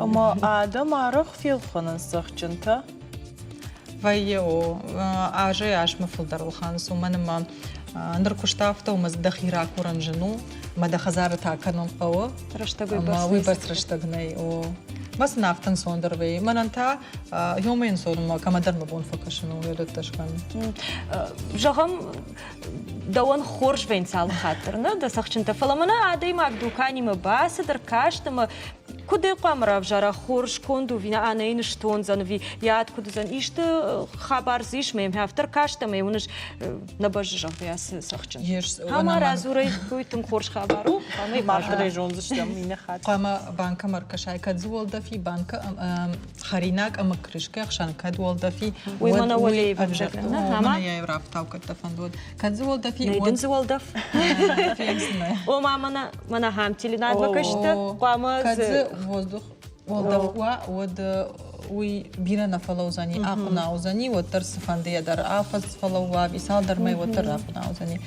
Ӕмӕ адӕм арӕх фелхӕнынц цӕхджынтӕ? Вӕййы, о. Азӕй азмӕ фылдӕр ӕлхӕнынц, уымӕн ӕмӕ ныр куыст афтӕ у, ӕмӕ дзы дӕхи ракурын зын у, ӕмӕ дӕ хӕдзары та кӕнын хъӕуы. Рӕстӕг Ӕмӕ уыйбӕрц рӕстӕг нӕй, о. Мӕ сын афтӕ ӕнцондӕр вӕййы. Мӕнӕн та ёмӕ ӕнцон у, кӕмӕдӕр мӕ бон фӕкӕсын у, уыдӕттӕ скӕнын. Зӕгъӕм, дӕуӕн хорз вӕййынц алы хатт дӕр, нӕ, дӕ цӕхджынтӕ, фӕлӕ мӕнӕ адӕймаг дуканимӕ бацыд, ӕркаст ӕмӕ куыд ӕй хъуамӕ равзара, хорз конд у ӕви нӕ, ӕнӕ йын стондзӕн ӕви йӕ ад куыд уыдзӕн, исты хабар дзы ис, мӕм афтӕ ӕркаст ӕмӕ уыныс, нӕ бӕззы, зӕгъгӕ, ацы цӕхджын. Ӕмӕ радзурай, уый тынг хорз хабар у. Мах дӕр ӕй зондзыстӕм иннӕ хатт. Хъуамӕ банкӕмӕ ӕркӕсай, кӕд дзы уӕлдӕфи банкӕ хӕринаг ӕмӕ крышкӕ ӕхсӕн кӕд уӕлдӕфи, уый мӕнӕ уӕлейы ӕвзӕр. Мӕнӕ йӕ рафтау, кӕд дӕ фӕнды, уӕд. Кӕд дзы уӕлдӕфи, Нӕй дын дзы уӕлдӕф? Ома мӕнӕ мӕнӕ ахӕм теленадмӕ кӕсты хъуамӕ Кӕд дзы воздух уӕлдӕф уа, уӕд уый бирӕ нӕ фӕлӕудзӕни, ахъуына уыдзӕни, уӕддӕр цыфӕндыйӕ дӕр афӕдз фӕлӕууа, ӕви цалдӕр мӕй уӕддӕр рахъуына уыдзӕни.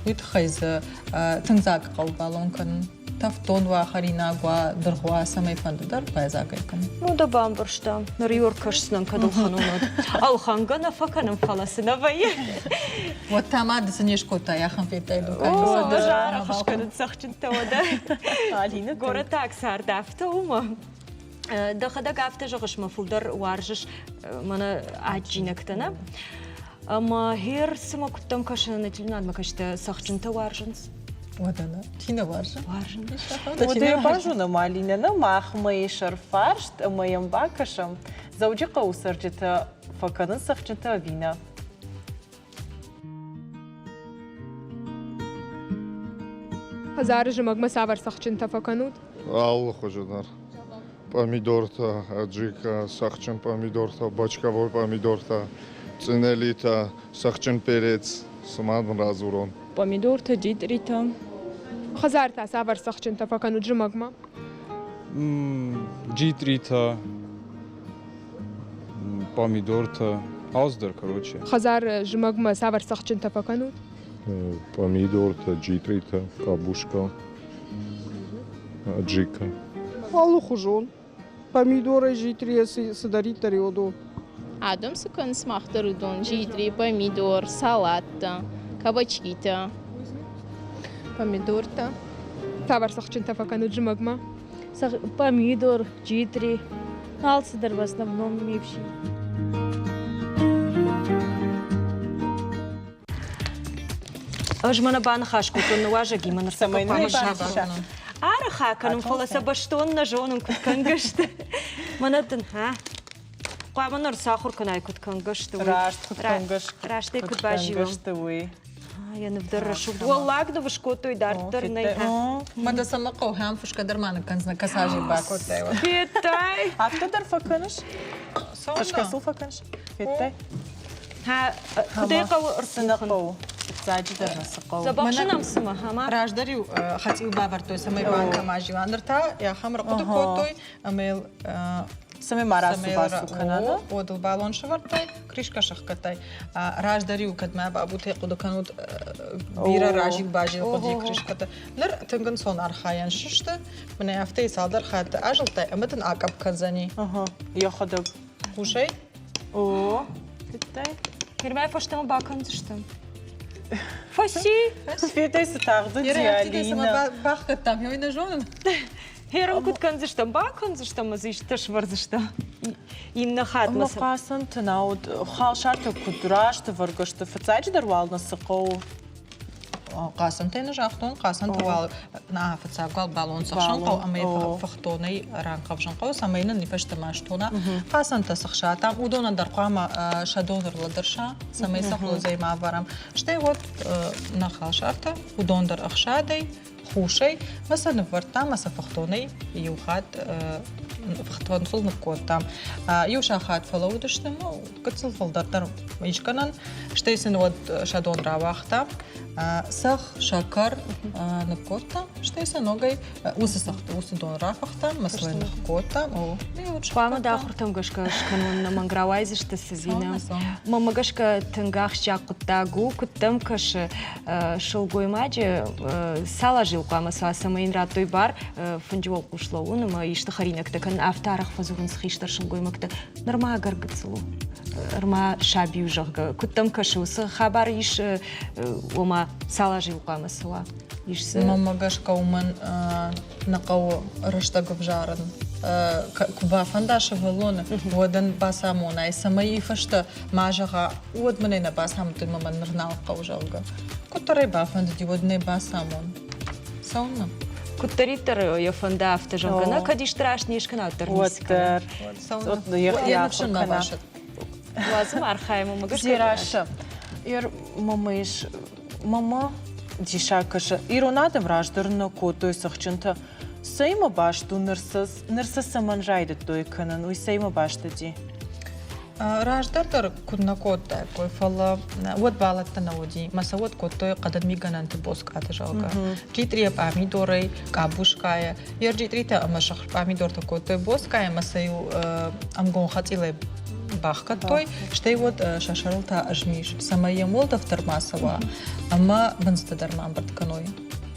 Уый тыххӕй дзы тынг дзаг хъӕуы балон кӕнын. Тӕвддон уа, хӕринаг уа, дыргъ уа, цӕмӕй фӕнды дӕр байдзаг ӕй кӕнын. Ну дӕ бамбӕрстам. Ныр иу ӕркӕсдзынӕн, кӕд ӕлхӕнон, уӕд. Ӕлхӕнгӕ нӕ фӕкӕнын, фӕлӕ цы нӕ вӕййы. Уӕд та ма ды цы не скодтай, ахӕм федтай дуканийы. О, ӕз арӕх скӕнын цӕхджынтӕ уӕдӕ. Алина Горӕтаг цард афтӕ у мӕ. Дӕхӕдӕг афтӕ зӕгъыс, мӕ фылдӕр уарзыс мӕнӕ адджинӕгтӕ, нӕ? Ӕмӕ хер цымӕ куыдтӕм кӕсын, нӕ телеуынадмӕ кӕсгӕ цӕхджынтӕ уарзынц? Уӕдӕ нӕ чи нӕ уарзы? Уарзын. Уӕдӕ йӕ базонӕм, Алинӕ, нӕ махмӕ ис ӕрфарст ӕмӕ йӕм бакӕсӕм, Дзӕуджыхъӕуы цӕрджытӕ фӕкӕнынц цӕхджынтӕ ӕви нӕ? Хӕдзары зымӕгмӕ цавӕр цӕхджынтӕ фӕкӕнут? Алы хуызы дӕр. Пъамидортӕ, аджика, цӕхджын пъамидортӕ, бочковой пъамидортӕ, цъинелитӕ, цӕхджын перец. Цы ма дын радзурон? Пъамидортӕ, джитъритӕ. Хӕдзары та цавӕр цӕхджынтӕ фӕкӕнут зымӕгмӕ? Джитъритӕ, Помидортӕ, алцыдӕр, короче. Хӕдзары зымӕгмӕ цавӕр цӕхджынтӕ фӕкӕнут? Помидортӕ, джитъритӕ, къабуска, аджика. Алыхуызон. Помидорӕй джитърийӕ цыдӕриддӕр и, уыдон. Адӕм цы кӕнынц мах дӕр уыдон? Джитъри, помидор, салаттӕ, кабачкитӕ. Помидортӕ. Цавӕр цӕхджынтӕ фӕкӕнут зымӕгмӕ? Помидор, джитъри, алцыдӕр в основном ме фсин. Ӕз мӕнӕ баныхас кодтон ныуазӕгимӕ ныр Цӕмӕй хъуамӕ нӕ сахуыр. Арӕх акӕнын, фӕлӕ сӕ бӕстон нӕ зонын, куыд кӕнгӕ сты. Мӕнӕ дын, ха? Хъуамӕ ныр сахуыр кӕнай, куыд кӕнгӕ сты, уый. Раст куыд кӕнгӕ сты. Растӕй куыд базилӕм. сты, уый. Йӕ ныв дӕр рӕсугъд. Уӕллаг ныв скодтой, дарддӕр нӕй. Мӕ дӕ цӕмӕ хъӕуы, хӕм фысгӕ дӕр ма ныккӕндзынӕ, кӕсаджы бакодтай. Федтай? Афтӕ дӕр фӕкӕныс? Фысгӕ сыл фӕкӕныс? Федтай? Куыд ӕй хъӕуы Цы нӕ хъӕуы? Фыццаджыдӕр нӕ цы хъӕуы? Дзӕбӕх цымӕ, ӕмӕ? Раздӕр-иу хӕцъил бавӕрдтой, цӕмӕй банкӕ ма зила. Ныр та ахӕм ӕрхъуыды кодтой, ӕмӕ йыл Цӕмӕй ма рацу-бацу кӕна? Уӕд ыл балон сӕвӕрдтай, крышкӕ сӕхгӕдтай. Раздӕр-иу кӕд мӕ бабутӕй хъуыды кӕнут, бирӕ разил-базил хъуыди крышкӕтӕ. Ныр тынг ӕнцон архайӕн сысты. Мӕнӕ афтӕ цалдӕр хатты азылдтай ӕмӕ дын акъӕпп кӕндзӕни. Йӕхӕдӕг. Хъусӕй? О, федтай? Фирмӕ фӕстӕмӕ бакӕндзыстӕм. Фӕси! Федтай цы тагъд уыди, Алина? Бахгӕдтам, ой нӕ зонын. Херым куыд кӕндзыстӕм, бакӕндзыстӕм ӕмӕ дзы истытӕ сӕвӕрдзыстӕм. Иннӕ хатт Ӕмӕ хъацӕнты науд халсартӕ куыд раст ӕвӕргӕ сты, фыццаджыдӕр уал нӕ цы хъӕуы? Хъацӕнтӕй нӕ загътон, хъацӕнты уал на фыццаг уал балон цӕхсын хъӕуы ӕмӕ фыхдонӕй ранхъӕвзын хъӕуы, цӕмӕй нын фӕстӕмӕ стона. Хъацӕнтӕ цыхсатам, уыдонӕн дӕр хъуамӕ сӕ дон ӕрлӕдӕрса, цӕмӕй сӕ хуылыдзӕй ма ӕвӕрӕм. Стӕй уӕд нӕ халсартӕ, уыдон дӕр ӕхсадӕй, хусӕй мӕ сӕ ныввӕрдтам ӕмӕ сӕ фыхдонӕй иу хатт фыхдонцыл ныккодтам. Иу сахат фӕлӕууыдысты ӕмӕ гыццыл фылдӕр дӕр искӕнӕн. Стӕй сын уӕд сӕ дон рауагътам. Цӕхх, сӕкӕр ныккодтам, стӕй сӕ ногӕй уыцы цӕхты уыцы дон рафыхтам, маслӕ ныхкодтам. Хъуамӕ дӕ ахуыртӕм гӕсгӕ скӕнон, нӕмӕнг рауайдзысты цы Мӕнмӕ гӕсгӕ тынг ахсджиаг хъуыддаг у, куыд дӕм кӕсы, сылгоймаджы цал азы хъуамӕ суа, цӕмӕй йын радтой бар фынджы уӕлхъус лӕууын ӕмӕ исты хӕринӕгтӕ кӕнын, афтӕ арӕх фӕдзурынц хистӕр сылгоймӕгтӕ. Нырма ӕгӕр гыццыл у, нырма саби у, зӕгъгӕ. Куыд дӕм кӕсы, уыцы хабар ис, ома цал азы хъуамӕ цӕуа? Ис дзы? Мӕнмӕ гӕсгӕ уымӕн нӕ хъӕуы рӕстӕг ӕвзарын. Куы бафӕнда сывӕллоны, уӕд ын бацамонай, цӕмӕй йӕ фӕстӕ ма зӕгъа, уӕд мын ӕй нӕ бацамыдтой ӕмӕ мӕн ныр нал хъӕуы, зӕгъгӕ. Куыддӕр ӕй бафӕндыди, уӕд ын ӕй бацамон. Цӕуылнӕ? Куыддӕриддӕр йӕ фӕнда, афтӕ зӕгъгӕ, нӕ кӕд исты раст не скӕна, уӕддӕр ницы кӕны. Уӕддӕр. Йӕ ныфс ын ма басӕтт. Уадзым архайӕм ӕмӕ гӕсгӕ. Дзерассӕ, мама ис Мама диссаг кӕсы. Ирон адӕм раздӕр нӕ кодтой цӕхджынтӕ. Цӕимӕ баст у ныр сӕ, ныр сӕ цӕмӕн райдыдтой кӕнын, уый цӕимӕ баст уыди? Раздӕр дӕр куыд нӕ кодтаиккой, фӕлӕ уӕд бӕлӕттӕ нӕ уыди. Мӕ сӕ уӕд кодтой хъӕдын мигӕнӕнты боцкъаты, зӕгъгӕ. Джитърийӕ пъамидорӕй, къабускайӕ. Йе рджитъритӕ ӕмӕ сырх пъамидортӕ кодтой боцкъайӕ ӕмӕ сӕ-иу ӕмгом хӕцъилӕй бахгӕдтой, стӕй уӕд сӕ сӕрыл та ӕзмис, цӕмӕй йӕм уӕлдӕф дӕр ма цӕуа ӕмӕ бындзытӕ дӕр ма ӕмбырд кӕной.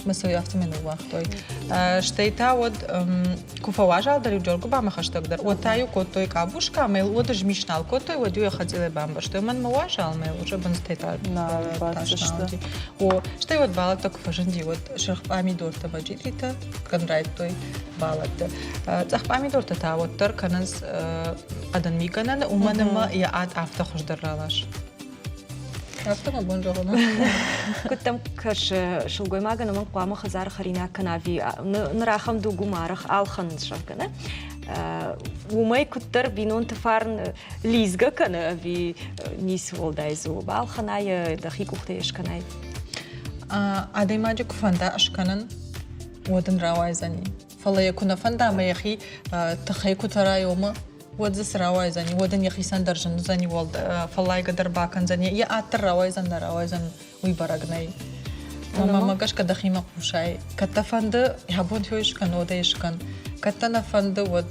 Мӕ сӕ афтӕмӕй ныууагътой. Стӕй та уӕд куы фӕуазалдӕр иу Джоргуыбамӕ хӕстӕгдӕр, уӕд та-иу кодтой къабуска ӕмӕ йыл уӕд ӕзмис нал кодтой, уӕд-иу йӕ хӕцъилӕй бамбӕрзтой. Мӕнмӕ уазал мӕ уже бындзытӕй та тас нал уыди. О, стӕй уӕд бӕлӕттӕ куы фӕзынди, уӕд сырх пъамидортӕ ӕмӕ джитъритӕ кӕн райдыдтой бӕлӕтты. Цъӕх пъамидортӕ та уӕддӕр кӕнынц хъӕдын мигӕнӕны, уымӕн ӕмӕ йӕ ад афтӕ хуыздӕр ралас. Афтӕ мӕ бон зӕгъын. Куыд дӕм кӕсы, сылгоймагӕн ӕмӕ хъуамӕ хӕдзары хӕринаг кӕна ӕви ныр ахӕм дуг у арӕх ӕлхӕнынц, зӕгъгӕ, нӕ? Уымӕй куыддӕр бинонты фарн лидзгӕ кӕны ӕви ницы уӕлдай дзы у? Балхӕнай йӕ, дӕхи къухтӕй йӕ скӕнай? Адӕймаджы куы фӕнда скӕнын, уӕд ын рауайдзӕни. Фӕлӕ йӕ куы нӕ фӕнда ӕмӕ йӕхи тыххӕй куы тӕрай омӕ, уӕд дзы цы рауайдзӕни, уӕд ын йӕхицӕн дӕр зын уыдзӕни, фӕллайгӕ дӕр бакӕндзӕни, йӕ ад дӕр рауайдзӕн, нӕ рауайдзӕн, уый бӕрӕг нӕй. Мӕнмӕ гӕсгӕ дӕхимӕ хъусай. Кӕд дӕ фӕнды, йӕ бон хёй скӕн, уӕд ӕй скӕн. Кӕд дӕ нӕ фӕнды, уӕд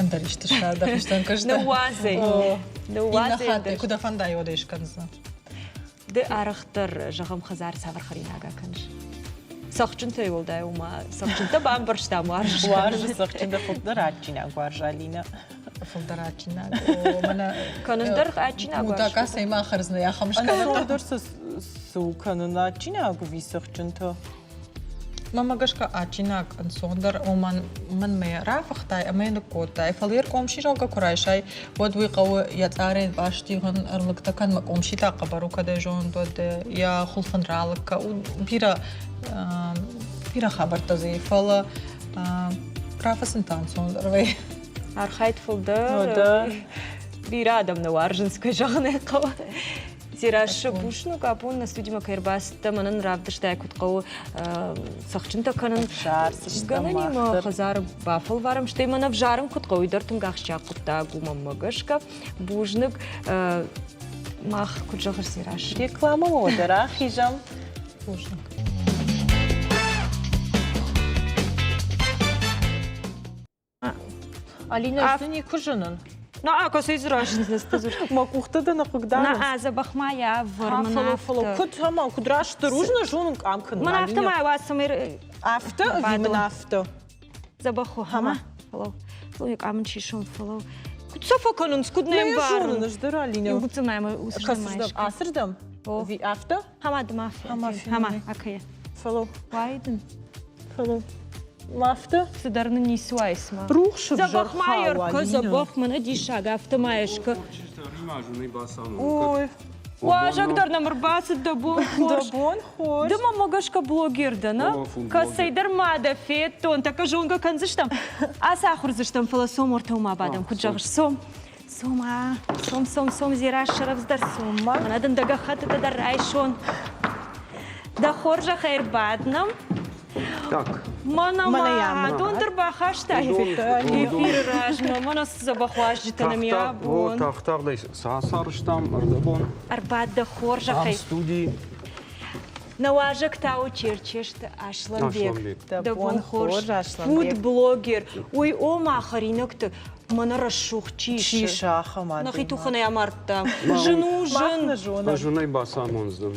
ӕндӕр исты ссар дӕхицӕн куысты. Ныууадзӕй. Ныууадзӕй. Иннӕ хатт, куы дӕ фӕнда, уӕд ӕй скӕндзынӕ. Ды арӕхдӕр, зӕгъӕм, хӕдзары цавӕр хӕринаг акӕныс? Цӕхджынтӕй уӕлдай ома цӕхджынтӕ бамбӕрстам уарзыс. Уарзы цӕхджынтӕ фылдӕр адджинаг уарзы Алинӕ. Фылдӕр адджинаг. Мӕнӕ кӕнын дӕр адджинаг уарзы. Мутака цӕй ма хӕрдзынӕ ахӕм скӕнын. Ӕнцондӕр цы у кӕнын адджинаг ӕви цӕхджынтӕ? Мӕнмӕ гӕсгӕ адджинаг ӕнцондӕр, уымӕн мӕнмӕ рафыхтай ӕмӕ йӕ ныккодтай. Фӕлӕ йӕ къомси зӕгъгӕ куы райсай, уӕд уый хъӕуы йӕ цъарӕй бастигъын, ӕрлыгтӕ кӕн, мӕ къомси та хъӕбӕр у, кӕд ӕй зонд, уӕд йӕ хуылф ын ралыг кӕ. Бирӕ, бирӕ хабӕрттӕ дзы и, фӕлӕ рафыцын та ӕнцондӕр вӕййы. Архайд фылдӕр. Бирӕ адӕм нӕ уарзынц, кӕй зӕгъын ӕй хъӕуы. Дзерассӕ, бузныг, абон нӕ студимӕ кӕй ӕрбацыдтӕ, мӕнӕн равдыстай, куыд хъӕуы цӕхджынтӕ кӕнын. Гӕнӕнимӕ хӕдзары бафӕлварӕм, стӕй мӕн ӕвзарын куыд хъӕуы, уый дӕр тынг ахсджиаг хъуыддаг у мӕнмӕ гӕсгӕ. Бузныг. Мах, куыд зӕгъыс, Дзерассӕ? Рекламӕмӕ уӕдӕ рахизӕм. Бузныг. Алина, ӕз дын никуы зынын. На, кӕцӕй дзы разындзынӕ Мӕ къухтӕ дӕ нӕ хъыгдарынц. На, дзӕбӕх ма йӕ ӕвӕр, мын Фӕлӕ, фӕлӕ, куыд ӕмӕ куыд растдӕр у, нӕ зонын къам кӕнын. Мын афтӕ ма уа, цӕмӕй Афтӕ ӕви мын афтӕ? Дзӕбӕх у, хама. Фӕлӕ, фӕлӕ къамын сисон, фӕлӕ. Куыд сӕ фӕкӕнынц, куыд нӕ ӕмбарын. Нӕ зонын ӕз дӕр, Алинӕ. Иу гыццыл ма Кӕсыс ацырдӕм? Ӕви афтӕ? Хама, ды ма Хама, акӕ. Фӕлӕ. Уайдын. Фӕлӕ. Афтӕ? Цыдӕр нын ницы уайы цыма. Рухс Дзӕбӕх ма ӕркӕ, дзӕбӕх, мӕнӕ диссаг, афтӕ ма ӕскӕ. Ой, Уазӕг дӕр нӕм ӕрбацыд, дӕ бон хорз. Дӕ бон хорз. Ды мӕм гӕсгӕ блогер дӕ, нӕ? Кӕцӕйдӕр ма дӕ федтон, тӕккӕ зонгӕ кӕндзыстӕм. Ацахуырдзыстӕм, фӕлӕ сом ортӕу ма бадӕм, куыд зӕгъыс, сом. Сом, а, сом, сом, сом, Зерас рӕвдздӕр. Сомма. Мӕнӕ дын дӕ гӕххӕттытӕ дӕр райсон. Дӕ хорзӕхӕй ӕрбад нӕм. Так. Мӕнӕ ма дон дӕр бахаста эфиры размӕ. Мӕнӕ цы дзӕбӕх уазджытӕ нӕм йӕ абон. Тагъд-тагъдӕй цы ацарӕзтам ӕрдӕбон? Ӕрбад дӕ хорзӕхӕй. Ам студийы. Нӕ уазӕг та у Черчесты Аслӕнбег. Дӕ бон хорз, Аслӕнбег. Фудблогер. Уый ома хӕринӕгты мӕнӕ рӕсугъд чи исы. Чи исы ахӕм адӕймаг. Нӕхи тухӕнӕй амардта. Зын у, зын. Ӕз уын ӕй бацамондзӕн.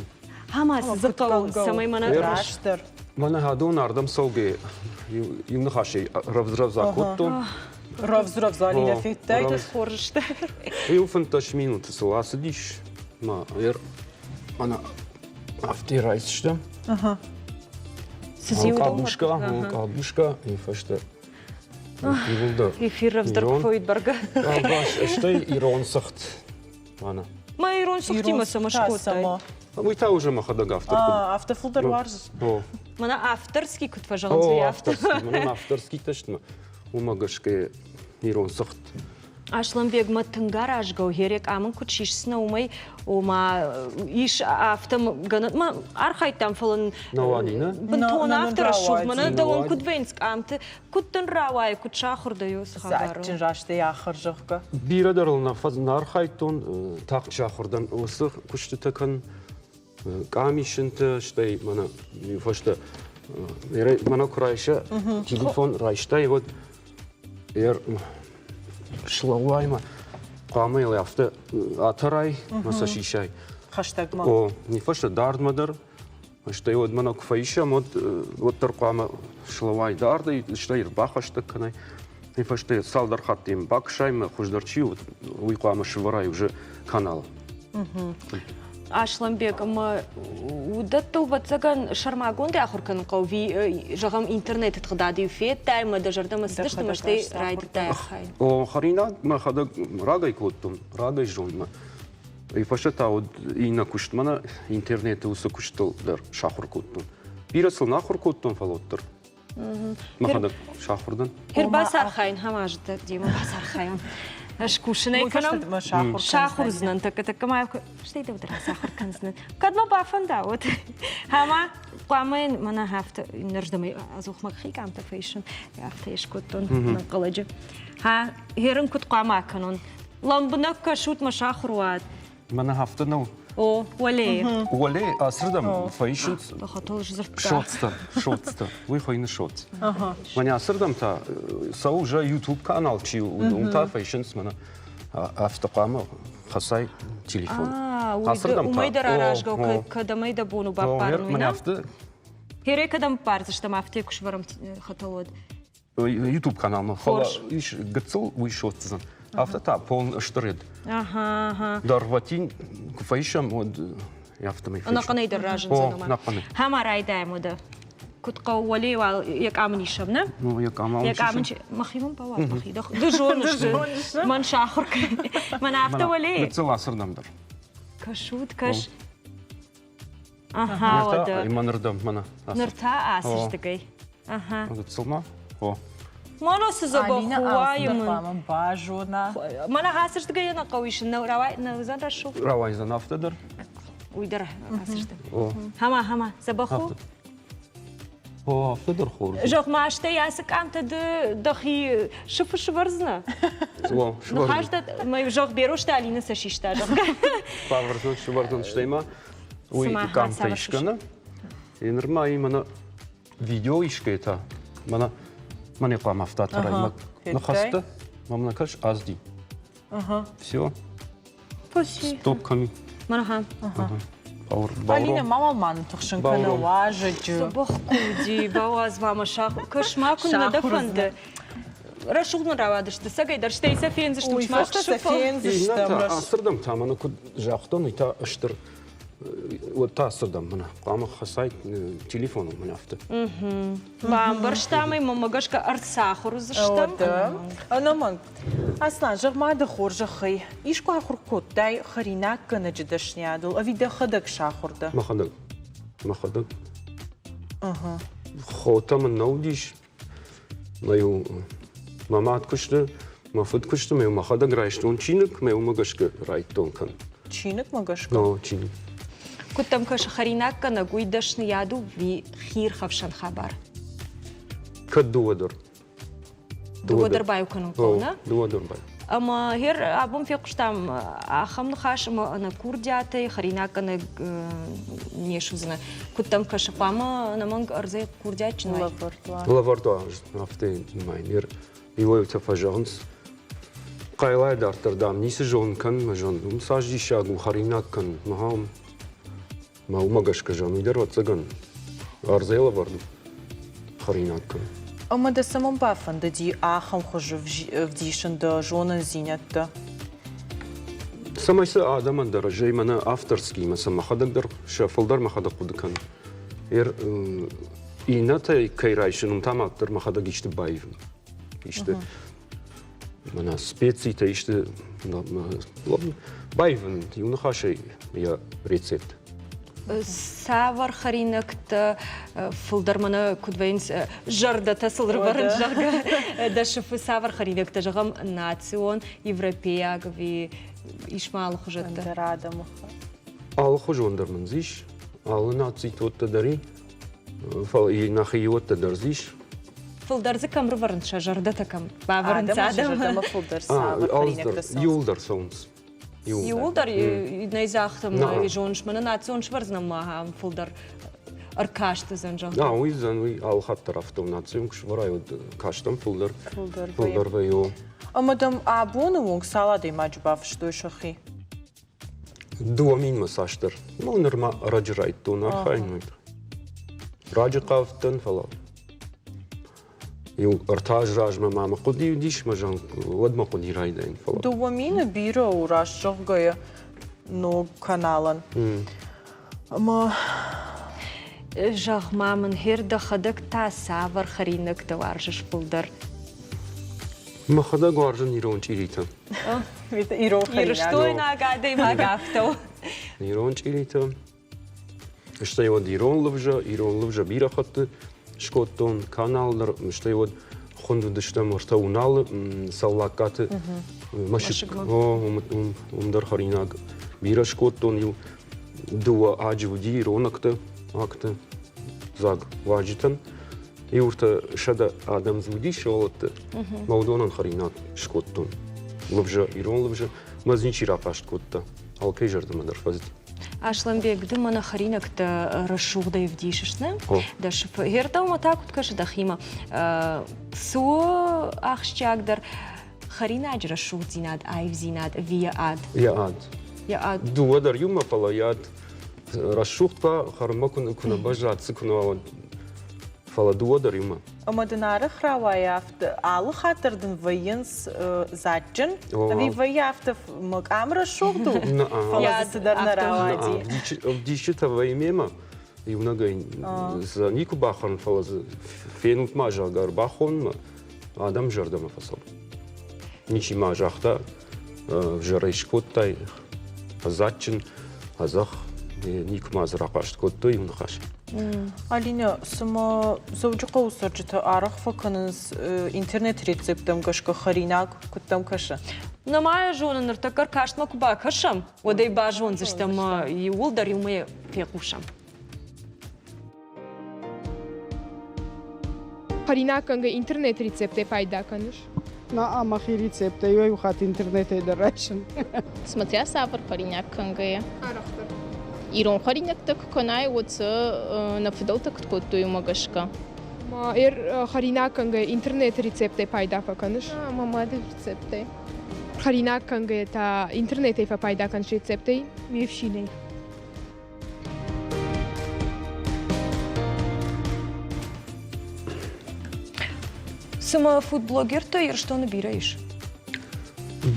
Ӕмӕ цы хъӕуы, цӕмӕй мӕнӕ растдӕр. Мӕнӕ адон ардӕм цӕугӕ иу ныхасӕй рӕвдз-рӕвдз акодтон. Рӕвдз-рӕвдз Алинӕ федтай? Хорз сты. Иу 15 минуты сыл ацыдис. Ма мӕнӕ афтӕ райсдзыстӕм. Къабушка, къабушка, и фӕстӕ иууылдӕр. Эфир рӕвдздӕр куы фӕуид бӕргӕ. Стӕй ирон цыхт. Мӕнӕ. Мӕ ирон цыхтимӕ цӕмӕ скодтай? Уый та уже мӕхӕдӕг автор. Афтӕ фылдӕр уарзыс? Мӕнӕ авторский куыд фӕзӕгъынц, уый афтӕ. Мӕнӕ авторский тестмӕ. Уымӕ гӕсгӕ ирон цыхт. Аслӕнбегмӕ тынг аразгӕ у, йе рекъамын куыд сисдзынӕ, уымӕй, ома ис афтӕ гӕнӕн ма архайдтам, фӕлӕ бынтон афтӕ рӕсугъд, мӕнӕ дӕуӕн куыд вӕййынц къамты, Куыд дын рауайы, куыд сахуыр дӕ уыцы хабарыл? Адджын растӕй ахуыр, зӕгъгӕ. Бирӕ дӕр ыл нӕ архайдтон, тагъд сахуыр дӕн уыцы куыстытӕ кӕн, къамисынтӕ, стӕй мӕнӕ фӕстӕ мӕнӕ куы райса, телефон райстай, уӕд слӕууай ма хъуамӕ йыл афтӕ атӕрай мӕ сӕ сисай. Хӕстӕгмӕ. О, не фӕстӕ дардмӕ дӕр Стӕй уӕд мӕнӕ куы фӕисӕм, уӕд уӕддӕр хъуамӕ слӕуай дардӕй, стӕй ӕрбахӕстӕг кӕнай. Уый фӕстӕ цалдӕр хатты йӕм бакӕсай, мӕ хуыздӕр чи у, уый хъуамӕ сывӕрай уже канал. Аслӕнбег, ӕмӕ уыдӕттыл, ӕвӕццӕгӕн, сӕрмагондӕй ахуыр кӕнын хъӕуы, зӕгъӕм, интернеты тыгъдады-иу федтай ӕмӕ дӕ зӕрдӕмӕ цыдысты ӕмӕ стӕй райдыдтай архайын? О, хӕринаг мӕхӕдӕг рагӕй кодтон, рагӕй зонмӕ. Уый фӕстӕ та уыд иннӕ куыст, мӕнӕ интернеты уыцы куыстыл дӕр сахуыр кодтон. Бирӕ сыл нӕ ахуыр кодтон, фӕлӕ уӕддӕр мӕхӕдӕг сахуыр дӕн. Хер бацархайын, хамазыдта демӕ бацархайон. Ӕз кусынӕй кӕнӕм, сахуыр уыдзынӕн тӕккӕ тӕккӕ ма стӕй дӕу дӕр ацахуыр кӕндзынӕн. Кӕд мӕ бафӕнда, уӕд. Ӕмӕ хъуамӕ мӕнӕ афтӕ иннӕрдӕм ӕдзух мӕхи къамтӕ фӕисын. Афтӕ скодтон ӕнӕнхъӕлӕджы. Ха, херын куыд хъуамӕ акӕнон? Лӕмбынӕг кӕсут мӕ сахуыр уӕд. Мӕнӕ афтӕ нӕу. О, уӕлейы. Уӕлейы ацырдӕм фӕисынц Хатыл сдзырдта. Шоцтӕ, шоцтӕ. Уый хуыйны шоц. Мӕнӕ ацырдӕм та цӕуы уже YouTube канал чи у, уым та фӕисынц мӕнӕ афтӕ хъуамӕ хӕцай телефон. Ацырдӕм та. Уымӕй дӕр аразгӕ кӕдӕмӕй дӕ бон у баппарын, уый нӕ? Афтӕ. Херӕй кӕдӕм ппардзыстӕм, афтӕ куы свӕрӕм хӕтӕлод. YouTube каналмӕ, фӕлӕ ис гыццыл уый сотдзӕн. Афтӕ та полн стыред. Дӕргъвӕтин куы фӕисӕм, уӕд афтӕмӕй фӕисӕм. Ӕнӕхъӕнӕй дӕр разындзӕн ӕмӕ. Ӕнӕхъӕнӕй. Хӕма райдайӕм уӕдӕ. Куыд хъӕуы уӕле уал йӕ къамын исӕм, нӕ? Ну, йӕ къамау Йӕ къамын мӕхи мын бауадз, мӕхи. Ды зоныс, мӕн сахуыр кӕн. Мӕн афтӕ уӕле. Гыццыл ацырдӕм дӕр. Кӕсут, кӕс. Аха, уӕдӕ. Мӕнырдӕм, мӕнӕ. Ныр та ацырдыгӕй. Аха. Гыццыл ма? О. Мӕнӕ цы дзӕбӕх уайы мын. хъуамӕ базона. Мӕнӕ ацырдыгӕй нӕ хъӕуы исын, рауай, нӕ уыдзӕн рӕсугъд? Рауайдзӕн афтӕ дӕр. Уый дӕр ацырдыгӕй. Хама, хама, дзӕбӕх у? О, афтӕ дӕр хорз. Зӕгъ ма, стӕй ацы къамтӕ ды дӕхи сыфы сывӕрдзынӕ? О, Ныхас дӕ, мӕ зӕгъ, Берозты Алинӕ сӕ систа, зӕгъгӕ. Бавӕрдзӕн, сывӕрдзӕн, стӕй ма уый къамтӕ искӕны. И нырма и мӕнӕ видео искӕй та мӕнӕ мӕнӕ хъуамӕ афтӕ атӕрай мӕ ныхӕстӕ. Мам, накажешь азди. Ага. Все. Стоп ками. Мараха. Алина, мама ма ныттыхсын кӕны уазӕджы. Дзӕбӕх куы бауадз ма мӕ сахуыр. Кӕс ма куы нӕ дӕ фӕнды. Рӕсугъд мын рауадысты, цӕгӕйдӕр, стӕй сӕ фендзыстут. Уый фӕстӕ сӕ фендзыстӕм. Ацырдӕм та мӕнӕ куыд загътон, уый та стыр уӕд та ацырдӕм мӕнӕ хъуамӕ хӕцай телефоныл мӕнӕ афтӕ. Бамбӕрстам ӕй, мӕнмӕ гӕсгӕ ӕрцахуыр уыдзыстӕм. Ӕнӕмӕнг. Аслан, зӕгъ-ма дӕ хорзӕхӕй, искуы ахуыр кодтай хӕринаггӕнӕджы дӕсниадыл ӕви дӕхӕдӕг сахуыр дӕ? Мӕхӕдӕг. Мӕхӕдӕг. Хотӕ мын нӕ уыдис. Мӕ-иу мӕ мад куысты, мӕ фыд куысты, мӕ-иу мӕхӕдӕг райстон чиныг, мӕ уымӕ гӕсгӕ райдтон кӕн. Чиныгмӕ гӕсгӕ? Но, чиныг. Куыд дӕм кӕсы хӕринаггӕнӕг, уый дӕсныйад у ӕви хиирхӕфсӕн хабар? Кӕд дыууӕ дӕр. Дыууӕ дӕр баиу кӕнын хъӕуы, нӕ? Дыууӕ дӕр баиу. Ӕмӕ гъер абон фехъуыстам ахӕм ныхас ӕмӕ ӕнӕ курдиатӕй хӕринаггӕнӕг не суыдзынӕ. Куыд дӕм кӕсы, хъуамӕ ӕнӕмӕнг ӕрдзӕй курдиатджын уай? Лӕвӕрд уа, афтӕ нымайын. Иуӕй-иутӕ фӕзӕгъынц, хъайлайӕ дарддӕр, дам, ницы зон кӕн, мӕ зон, уым цас диссаг у хӕринаг кӕн, мӕ Мӕ уымӕ гӕсгӕ зӕгъын, уый дӕр ӕвӕццӕгӕн ӕрдзӕй лӕвӕрд хӕринаг кӕны. Ӕмӕ дӕ цӕмӕн бафӕндыди ахӕм хуызы вдисын дӕ зонындзинӕдтӕ? Цӕмӕй сӕ адӕмӕн дӕр ӕз ӕй мӕнӕ авторскимӕ сӕ мӕхӕдӕг дӕр сӕ фылдӕр мӕхӕдӕг хъуыды кӕнын. Иннӕтӕй кӕй райсын, уым та ма дӕр мӕхӕдӕг исты баивын. Исты мӕнӕ специтӕ исты баивын иу ныхасӕй йӕ рецепт. Цавӕр хӕринӕгтӕ фылдӕр мӕнӕ куыд вӕййынц зӕрдӕтӕ сыл рывӕрынц, зӕгъгӕ, дӕ сыфы цавӕр хӕринӕгтӕ, зӕгъӕм, национ, европейаг ӕви ис ма алыхуызӕттӕ? Ӕндӕр адӕмы Алыхуызон дӕр мын дзы ис, алы нацитоттӕ дӕр и. Фӕлӕ нӕхиуӕттӕ дӕр дзы ис. Фылдӕр дзы кӕм рывӕрынц сӕ зӕрдӕтӕ кӕм бавӕрынц адӕм? Зӕрдӕмӕ фылдӕр цавӕр хӕринӕгтӕ цӕуынц? Иуылдӕр цӕуынц. Иуылдӕр нӕ загътам, зоныс, мӕнӕ национ сывӕрдзынӕн ма ахӕм фылдӕр ӕркаст уыдзӕн, зӕгъгӕ. На, уый уыдзӕн, уый алы хатт дӕр афтӕ у. Национ куы сывӕрай, уӕд кастӕн фылдӕр. Фылдӕр вӕййы. Ӕмӕ дӕм абоны онг цал адӕймаджы бафыстой сӕхи? Дыууӕ минмӕ цасдӕр. Ну, нырма ӕрӕджы райдтон архайын. Раджы хъавдтӕн, фӕлӕ иу ӕртӕ азы размӕ ма мӕ хъуыди уыдис, мӕ зӕгъын, уӕд мӕ хъуыди райдайын. Фӕлӕ 2000 бирӕ у, раст зӕгъгӕйӕ, ног каналӕн. Ӕмӕ Зӕгъ-ма мын, гъер дӕхӕдӕг та цавӕр хӕринӕгтӕ уарзыс фылдӕр? Мӕхӕдӕг уарзын ирон чъиритӕ. Ирон Ирыстойнаг адӕймаг афтӕ у. Ирон чъиритӕ. Стӕй уӕд ирон лывзӕ, ирон лывзӕ бирӕ хатты скодтон канал дӕр, стӕй уӕд хуынд уыдыстӕм ӕртӕ Уналы Цӕллагкаты мӕсыг. О, уым дӕр хӕринаг бирӕ скодтон. Иу дыууӕ аджы уыди иронӕгты акты дзаг уазджытӕн. Иуртӕ сӕдӕ адӕм дзы уыди сывӕллӕтты. Мӕ уыдонӕн хӕринаг скодтон. Лывзӕ, ирон лывзӕ. Мӕ дзы ничи рахъаст кодта. Алкӕй зӕрдӕмӕ дӕр фӕцыди. Аслӕнбег, ды мӕнӕ хӕринӕгтӕ рӕсугъдӕй ӕвдисыс, нӕ? Дӕ сыфы. Гъердӕумӕ та куыд кӕсы дӕхимӕ? Цы у ахсджиагдӕр хӕринаджы рӕсугъддзинад, аивдзинад ӕви йӕ ад? Йӕ ад. Йӕ ад. Дыууӕ дӕр иумӕ, фӕлӕ йӕ ад рӕсугъд та хӕрынмӕ куы нӕ баззад, цы куы нӕ уа, фӕлӕ дыууӕ дӕр иумӕ. Ӕмӕ дын арӕх рауайы афтӕ, алы хатт дӕр дын вӕййынц дзаджджын, ӕви вӕййы афтӕ мӕ къам рӕсугъд у, фӕлӕ дзы цыдӕр нӕ рауади. Ӕвдисджытӕ вӕййы мемӕ, иунӕгӕй дзы никуы бахӕрын, фӕлӕ дзы фенут ма, зӕгъгӕ, ӕрбахонынмӕ адӕм зӕрдӕмӕ фӕцӕуы. Ничи ма загъта, ӕвзӕрӕй скодтай, дзаджджын, ӕдзӕхх, никуы ма дзы рахъаст кодтой иу ныхас. Алинӕ, цымӕ Дзӕуджыхъӕуы цӕрджытӕ арӕх фӕкӕнынц интернет-рецепттӕм гӕсгӕ хӕринаг, куыд дӕм кӕсы? Нӕма йӕ зонын, ныртӕккӕ ӕркастмӕ куы бакӕсӕм, уӕд ӕй базондзыстӕм ӕмӕ иууылдӕр иумӕ фехъусӕм. Хӕринаггӕнгӕ интернет-рецептӕй пайда кӕныс? На, мӕхи рецепттӕ иуӕй-иу хатт интернетӕй дӕр райсын. Смотря цавӕр хӕринаг кӕнгӕйӕ. Арӕхдӕр. Ирон хӕринӕгтӕ куы кӕнай, уӕд сӕ нӕ фыдӕлтӕ куыд кодтой, уымӕ гӕсгӕ. Хӕринаг кӕнгӕ интернеты рецепттӕй пайда фӕкӕныс? Мӕ мады рецепттӕй. Хӕринаг кӕнгӕйӕ та интернетӕй фӕпайда кӕныс рецепттӕй? Ме фсинӕй. Цымӕ фудблогертӕ Ирыстоны бирӕ ис?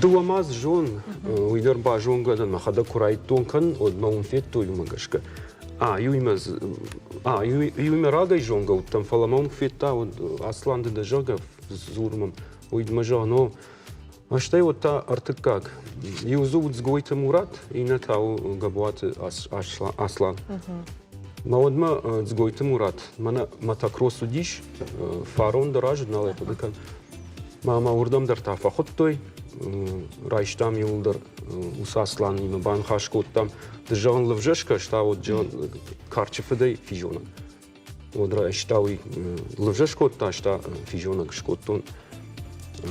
Дыууӕ ма зон, уый дӕр базонгӕ дӕн, мӕхӕдӕг куы райдтон кӕн, уӕд мӕ уым федтой уымӕ гӕсгӕ. А, иуимӕ, а, иуимӕ рагӕй зонгӕ уыдтӕн, фӕлӕ мӕ уым федта, уӕд Аслан ды дӕ, зӕгъгӕ, дзур мӕм. Уый мӕ зӕгъ, но Стӕй уӕд та ӕртыккаг. Иу дзы у Дзгойты Мурат, иннӕ та у Габуаты Аслан. Мӕ уӕдмӕ Дзгойты Мурат, мӕнӕ мотокросс уыдис, фарон дӕр азыд, нал ӕй хъуыды кӕн. Мӕ мӕ уырдӕм дӕр та фӕхуыдтой, райстам иуылдӕр уыцы Асланимӕ баныхас кодтам. Ды зӕгъын лывзӕ скӕста, уӕд зӕгъын карчы фыдӕй физонӕг. Уӕд райста уый лывзӕ скодта, ста физонӕг скодтон.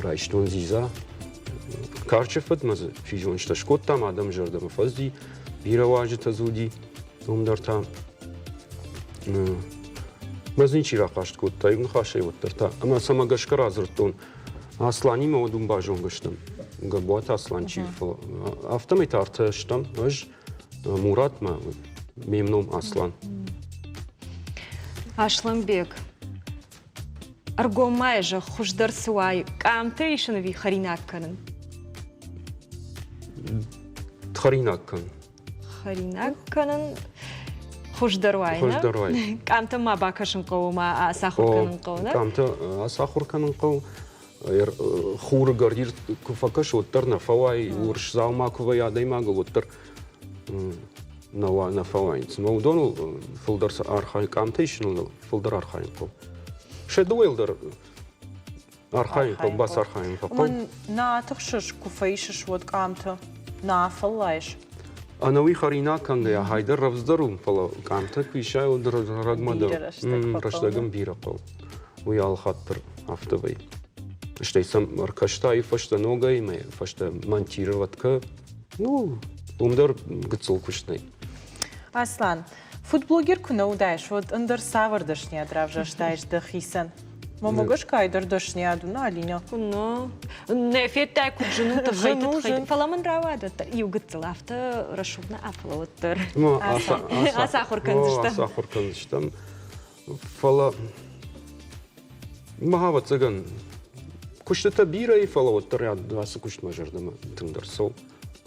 Райстон дзидза. Карчы фыдмӕ дзы физонджытӕ скодтам, адӕм зӕрдӕмӕ фӕзди, бирӕ уазджытӕ дзы уыди. Уым дӕр та мӕ дзы ничи рахъаст кодта, иу ныхасӕй уӕддӕр та. Ӕмӕ цӕмӕ гӕсгӕ радзырдтон, Асланимӕ уӕд уым базонгӕ стӕм. Габуаты Аслан чи, фӕлӕ афтӕмӕй та ӕртӕ стӕм, ӕз, Муратмӕ, ме мном Аслан. Асланбег, ӕргом ма зӕгъ, хуыздӕр цы уай, къамтӕ исын ӕви хӕринаг кӕнын? Хӕринаг кӕнын. Хӕринаг кӕнын хуыздӕр уай, Хуыздӕр уай. Къамтӕм ма бакӕсын хъӕуы, ма ацахуыр кӕнын хъӕуы, нӕ? Къамтӕ ацахуыр кӕнын хъӕуы. Хуры гӕрдир куы фӕкӕсы, уӕддӕр нӕ фӕуай, урс дзаума куы вӕййы адӕймагыл, уӕддӕр нӕ фӕуайынц. Ӕмӕ уыдоныл фылдӕр цы архайын, къамтӕ исыныл фылдӕр архайын хъӕуы. Сӕ дыууӕйыл дӕр архайын хъӕуы, бацархайын хъӕуы. Нӕ атыхсыс, куы фӕисыс, уӕд къамтӕ нӕ афӕллайыс? Ӕнӕуи хӕринаг кӕнгӕйӕ хайдӕр рӕвдздӕр у, фӕлӕ къамтӕ куы исай, уӕд рӕгмӕ дӕр рӕстӕгӕн бирӕ хъӕуы. Уый алыхатт дӕр афтӕ вӕййы. Стӕй сӕм ӕркастай фӕстӕ ногӕй мӕ фӕстӕ монтировать кӕ. Ну, уым дӕр гыццыл куыст нӕй. Аслан, фудблогер куы нӕ уыдаис, уӕд ӕндӕр цавӕр дӕсныйад равзӕрстаис дӕхицӕн? Мӕ гӕсгӕ дӕр дӕсныйад у, на, Алинӕ? Куы нӕ федтай, куыд зын у тыххӕй, тыххӕй. Фӕлӕ мын рауад иу гыццыл афтӕ рӕсугъд нӕ фӕлӕ уӕддӕр. Ацахуыр кӕндзыстӕм. Ацахуыр кӕндзыстӕм. Фӕлӕ мах, ӕвӕццӕгӕн, куыстытӕ бирӕ и, фӕлӕ уӕддӕр ацы куыст мӕ зӕрдӕмӕ тынгдӕр цӕуы.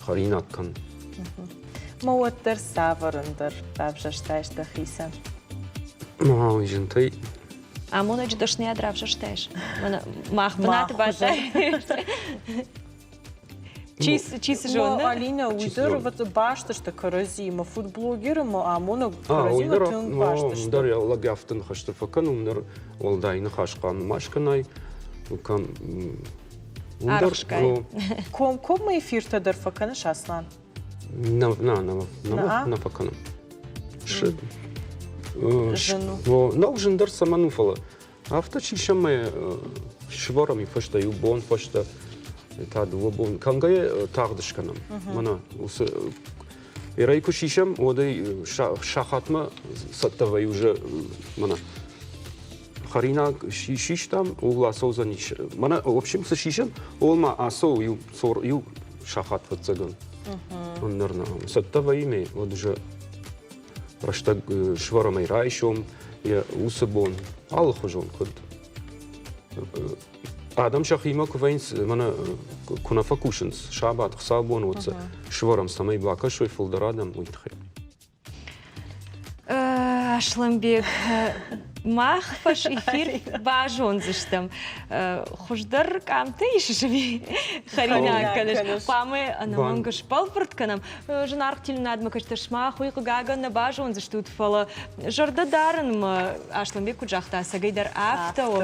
Хӕринаг кӕн. Мӕ уӕддӕр цавӕр ӕндӕр равзӕрстаис дӕхицӕн? Уый зынтӕй. Амонӕджы дӕсныйад равзӕрстаис? Мах бынаты баззай. Чи, чи цы зоны? Алина, уый дӕр баст сты кӕрӕдзиимӕ. Фудблогер ӕмӕ амонӕг кӕрӕдзимӕ тынг баст сты. Дӕр лӕгӕфты ныхӕсты фӕкӕн, уым дӕр уӕлдай ныхас хъуамӕ ма скӕнай. Кӕм Архсгай. Комкоммӕ эфиртӕ дӕр фӕкӕныс, Аслан? Нӕ, нӕ, нӕ, нӕ фӕкӕнӕм. Зын у. Нӕу зындӕр цӕмӕн у, фӕлӕ Афтӕ сисӕм ӕмӕ сывӕрӕм и фӕстӕ иу бон фӕстӕ та дыууӕ бон кӕнгӕйӕ тагъд скӕнӕм. Мӕнӕ уыцы Эрӕй куы сисӕм, уӕд ӕй сахатмӕ цӕттӕ вӕййы уже мӕнӕ хӕринаг систам, ууыл ацӕудзӕнис. Мӕнӕ, в общем, цы сисӕм, ууыл ма ацӕуы иу цор иу сахат фӕццӕгӕн. Ӕндӕр нӕ. Цӕттӕ вӕййы ме, уӕд уже рӕстӕг сывӕрӕм ӕй райсом, йӕ уыцы бон, алыхуызон куыд. Адӕм сӕхимӕ куы вӕййынц, мӕнӕ куы нӕ фӕкусынц, сабат, хуыцаубон, уӕд сӕ сывӕрӕм, цӕмӕй бакӕсой фылдӕр адӕм, уый тыххӕй. Аслӕнбег, мах фӕс-эфир базондзыстӕм. Хуыздӕр къамтӕ исыс ӕви хӕринаг кӕныс? Хъуамӕ ӕнӕмӕнг сбӕлвырд кӕнӕм. Зынаргъ телеуынадмӕ кӕсджытӕ сымах уый хъыгагӕн нӕ базондзыстут, фӕлӕ зӕрдӕ дарынмӕ Аслӕнбег куыд загъта, ӕцӕгӕйдӕр афтӕ у.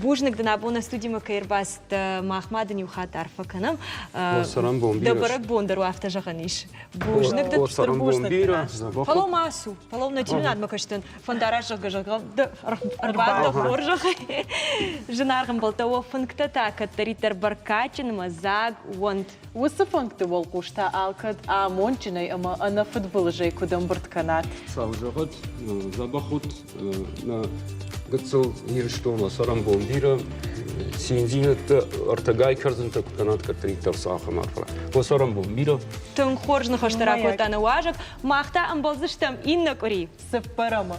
Бузныг дын абон нӕ студимӕ кӕй ӕрбацыдтӕ, мах ма дын иу хатт арфӕ кӕнӕм. Дӕ бӕрӕгбон дӕр у афтӕ зӕгъӕн ис. Бузныг дын. Цӕрӕнбон бирӕ. Фӕлӕ ма ацу, фӕлӕ нӕ телеуынадмӕ кӕсджытӕн фӕндараст зӕгъгӕ, зӕгъгӕ, ӕрбад дӕ хорзӕхӕй. Зынаргъ ӕмбӕлттӕ, уӕ фынгтӕ та кӕддӕриддӕр бӕркадджын ӕмӕ дзаг уӕнт. Уыцы фынгты уӕлхъус та алкӕд амондджынӕй ӕмӕ ӕнӕфыдбылызӕй куыд ӕмбырд кӕнат. Сау зӕгъӕд, дзӕбӕх ут, нӕ. Гыццыл Ирыстонмӕ цӕрӕнбон бирӕ циндзинӕдтӕ ӕртӕгай кӕрдзынтӕ куы кӕнат, кӕддӕриддӕр цы ахӕм арфӕ. Уӕ цӕрӕнбон бирӕ. Тынг хорз ныхӕстӕ ракодта нӕ уазӕг. Мах та ӕмбӕлдзыстӕм иннӕ къуыри. Цыппӕрӕмы.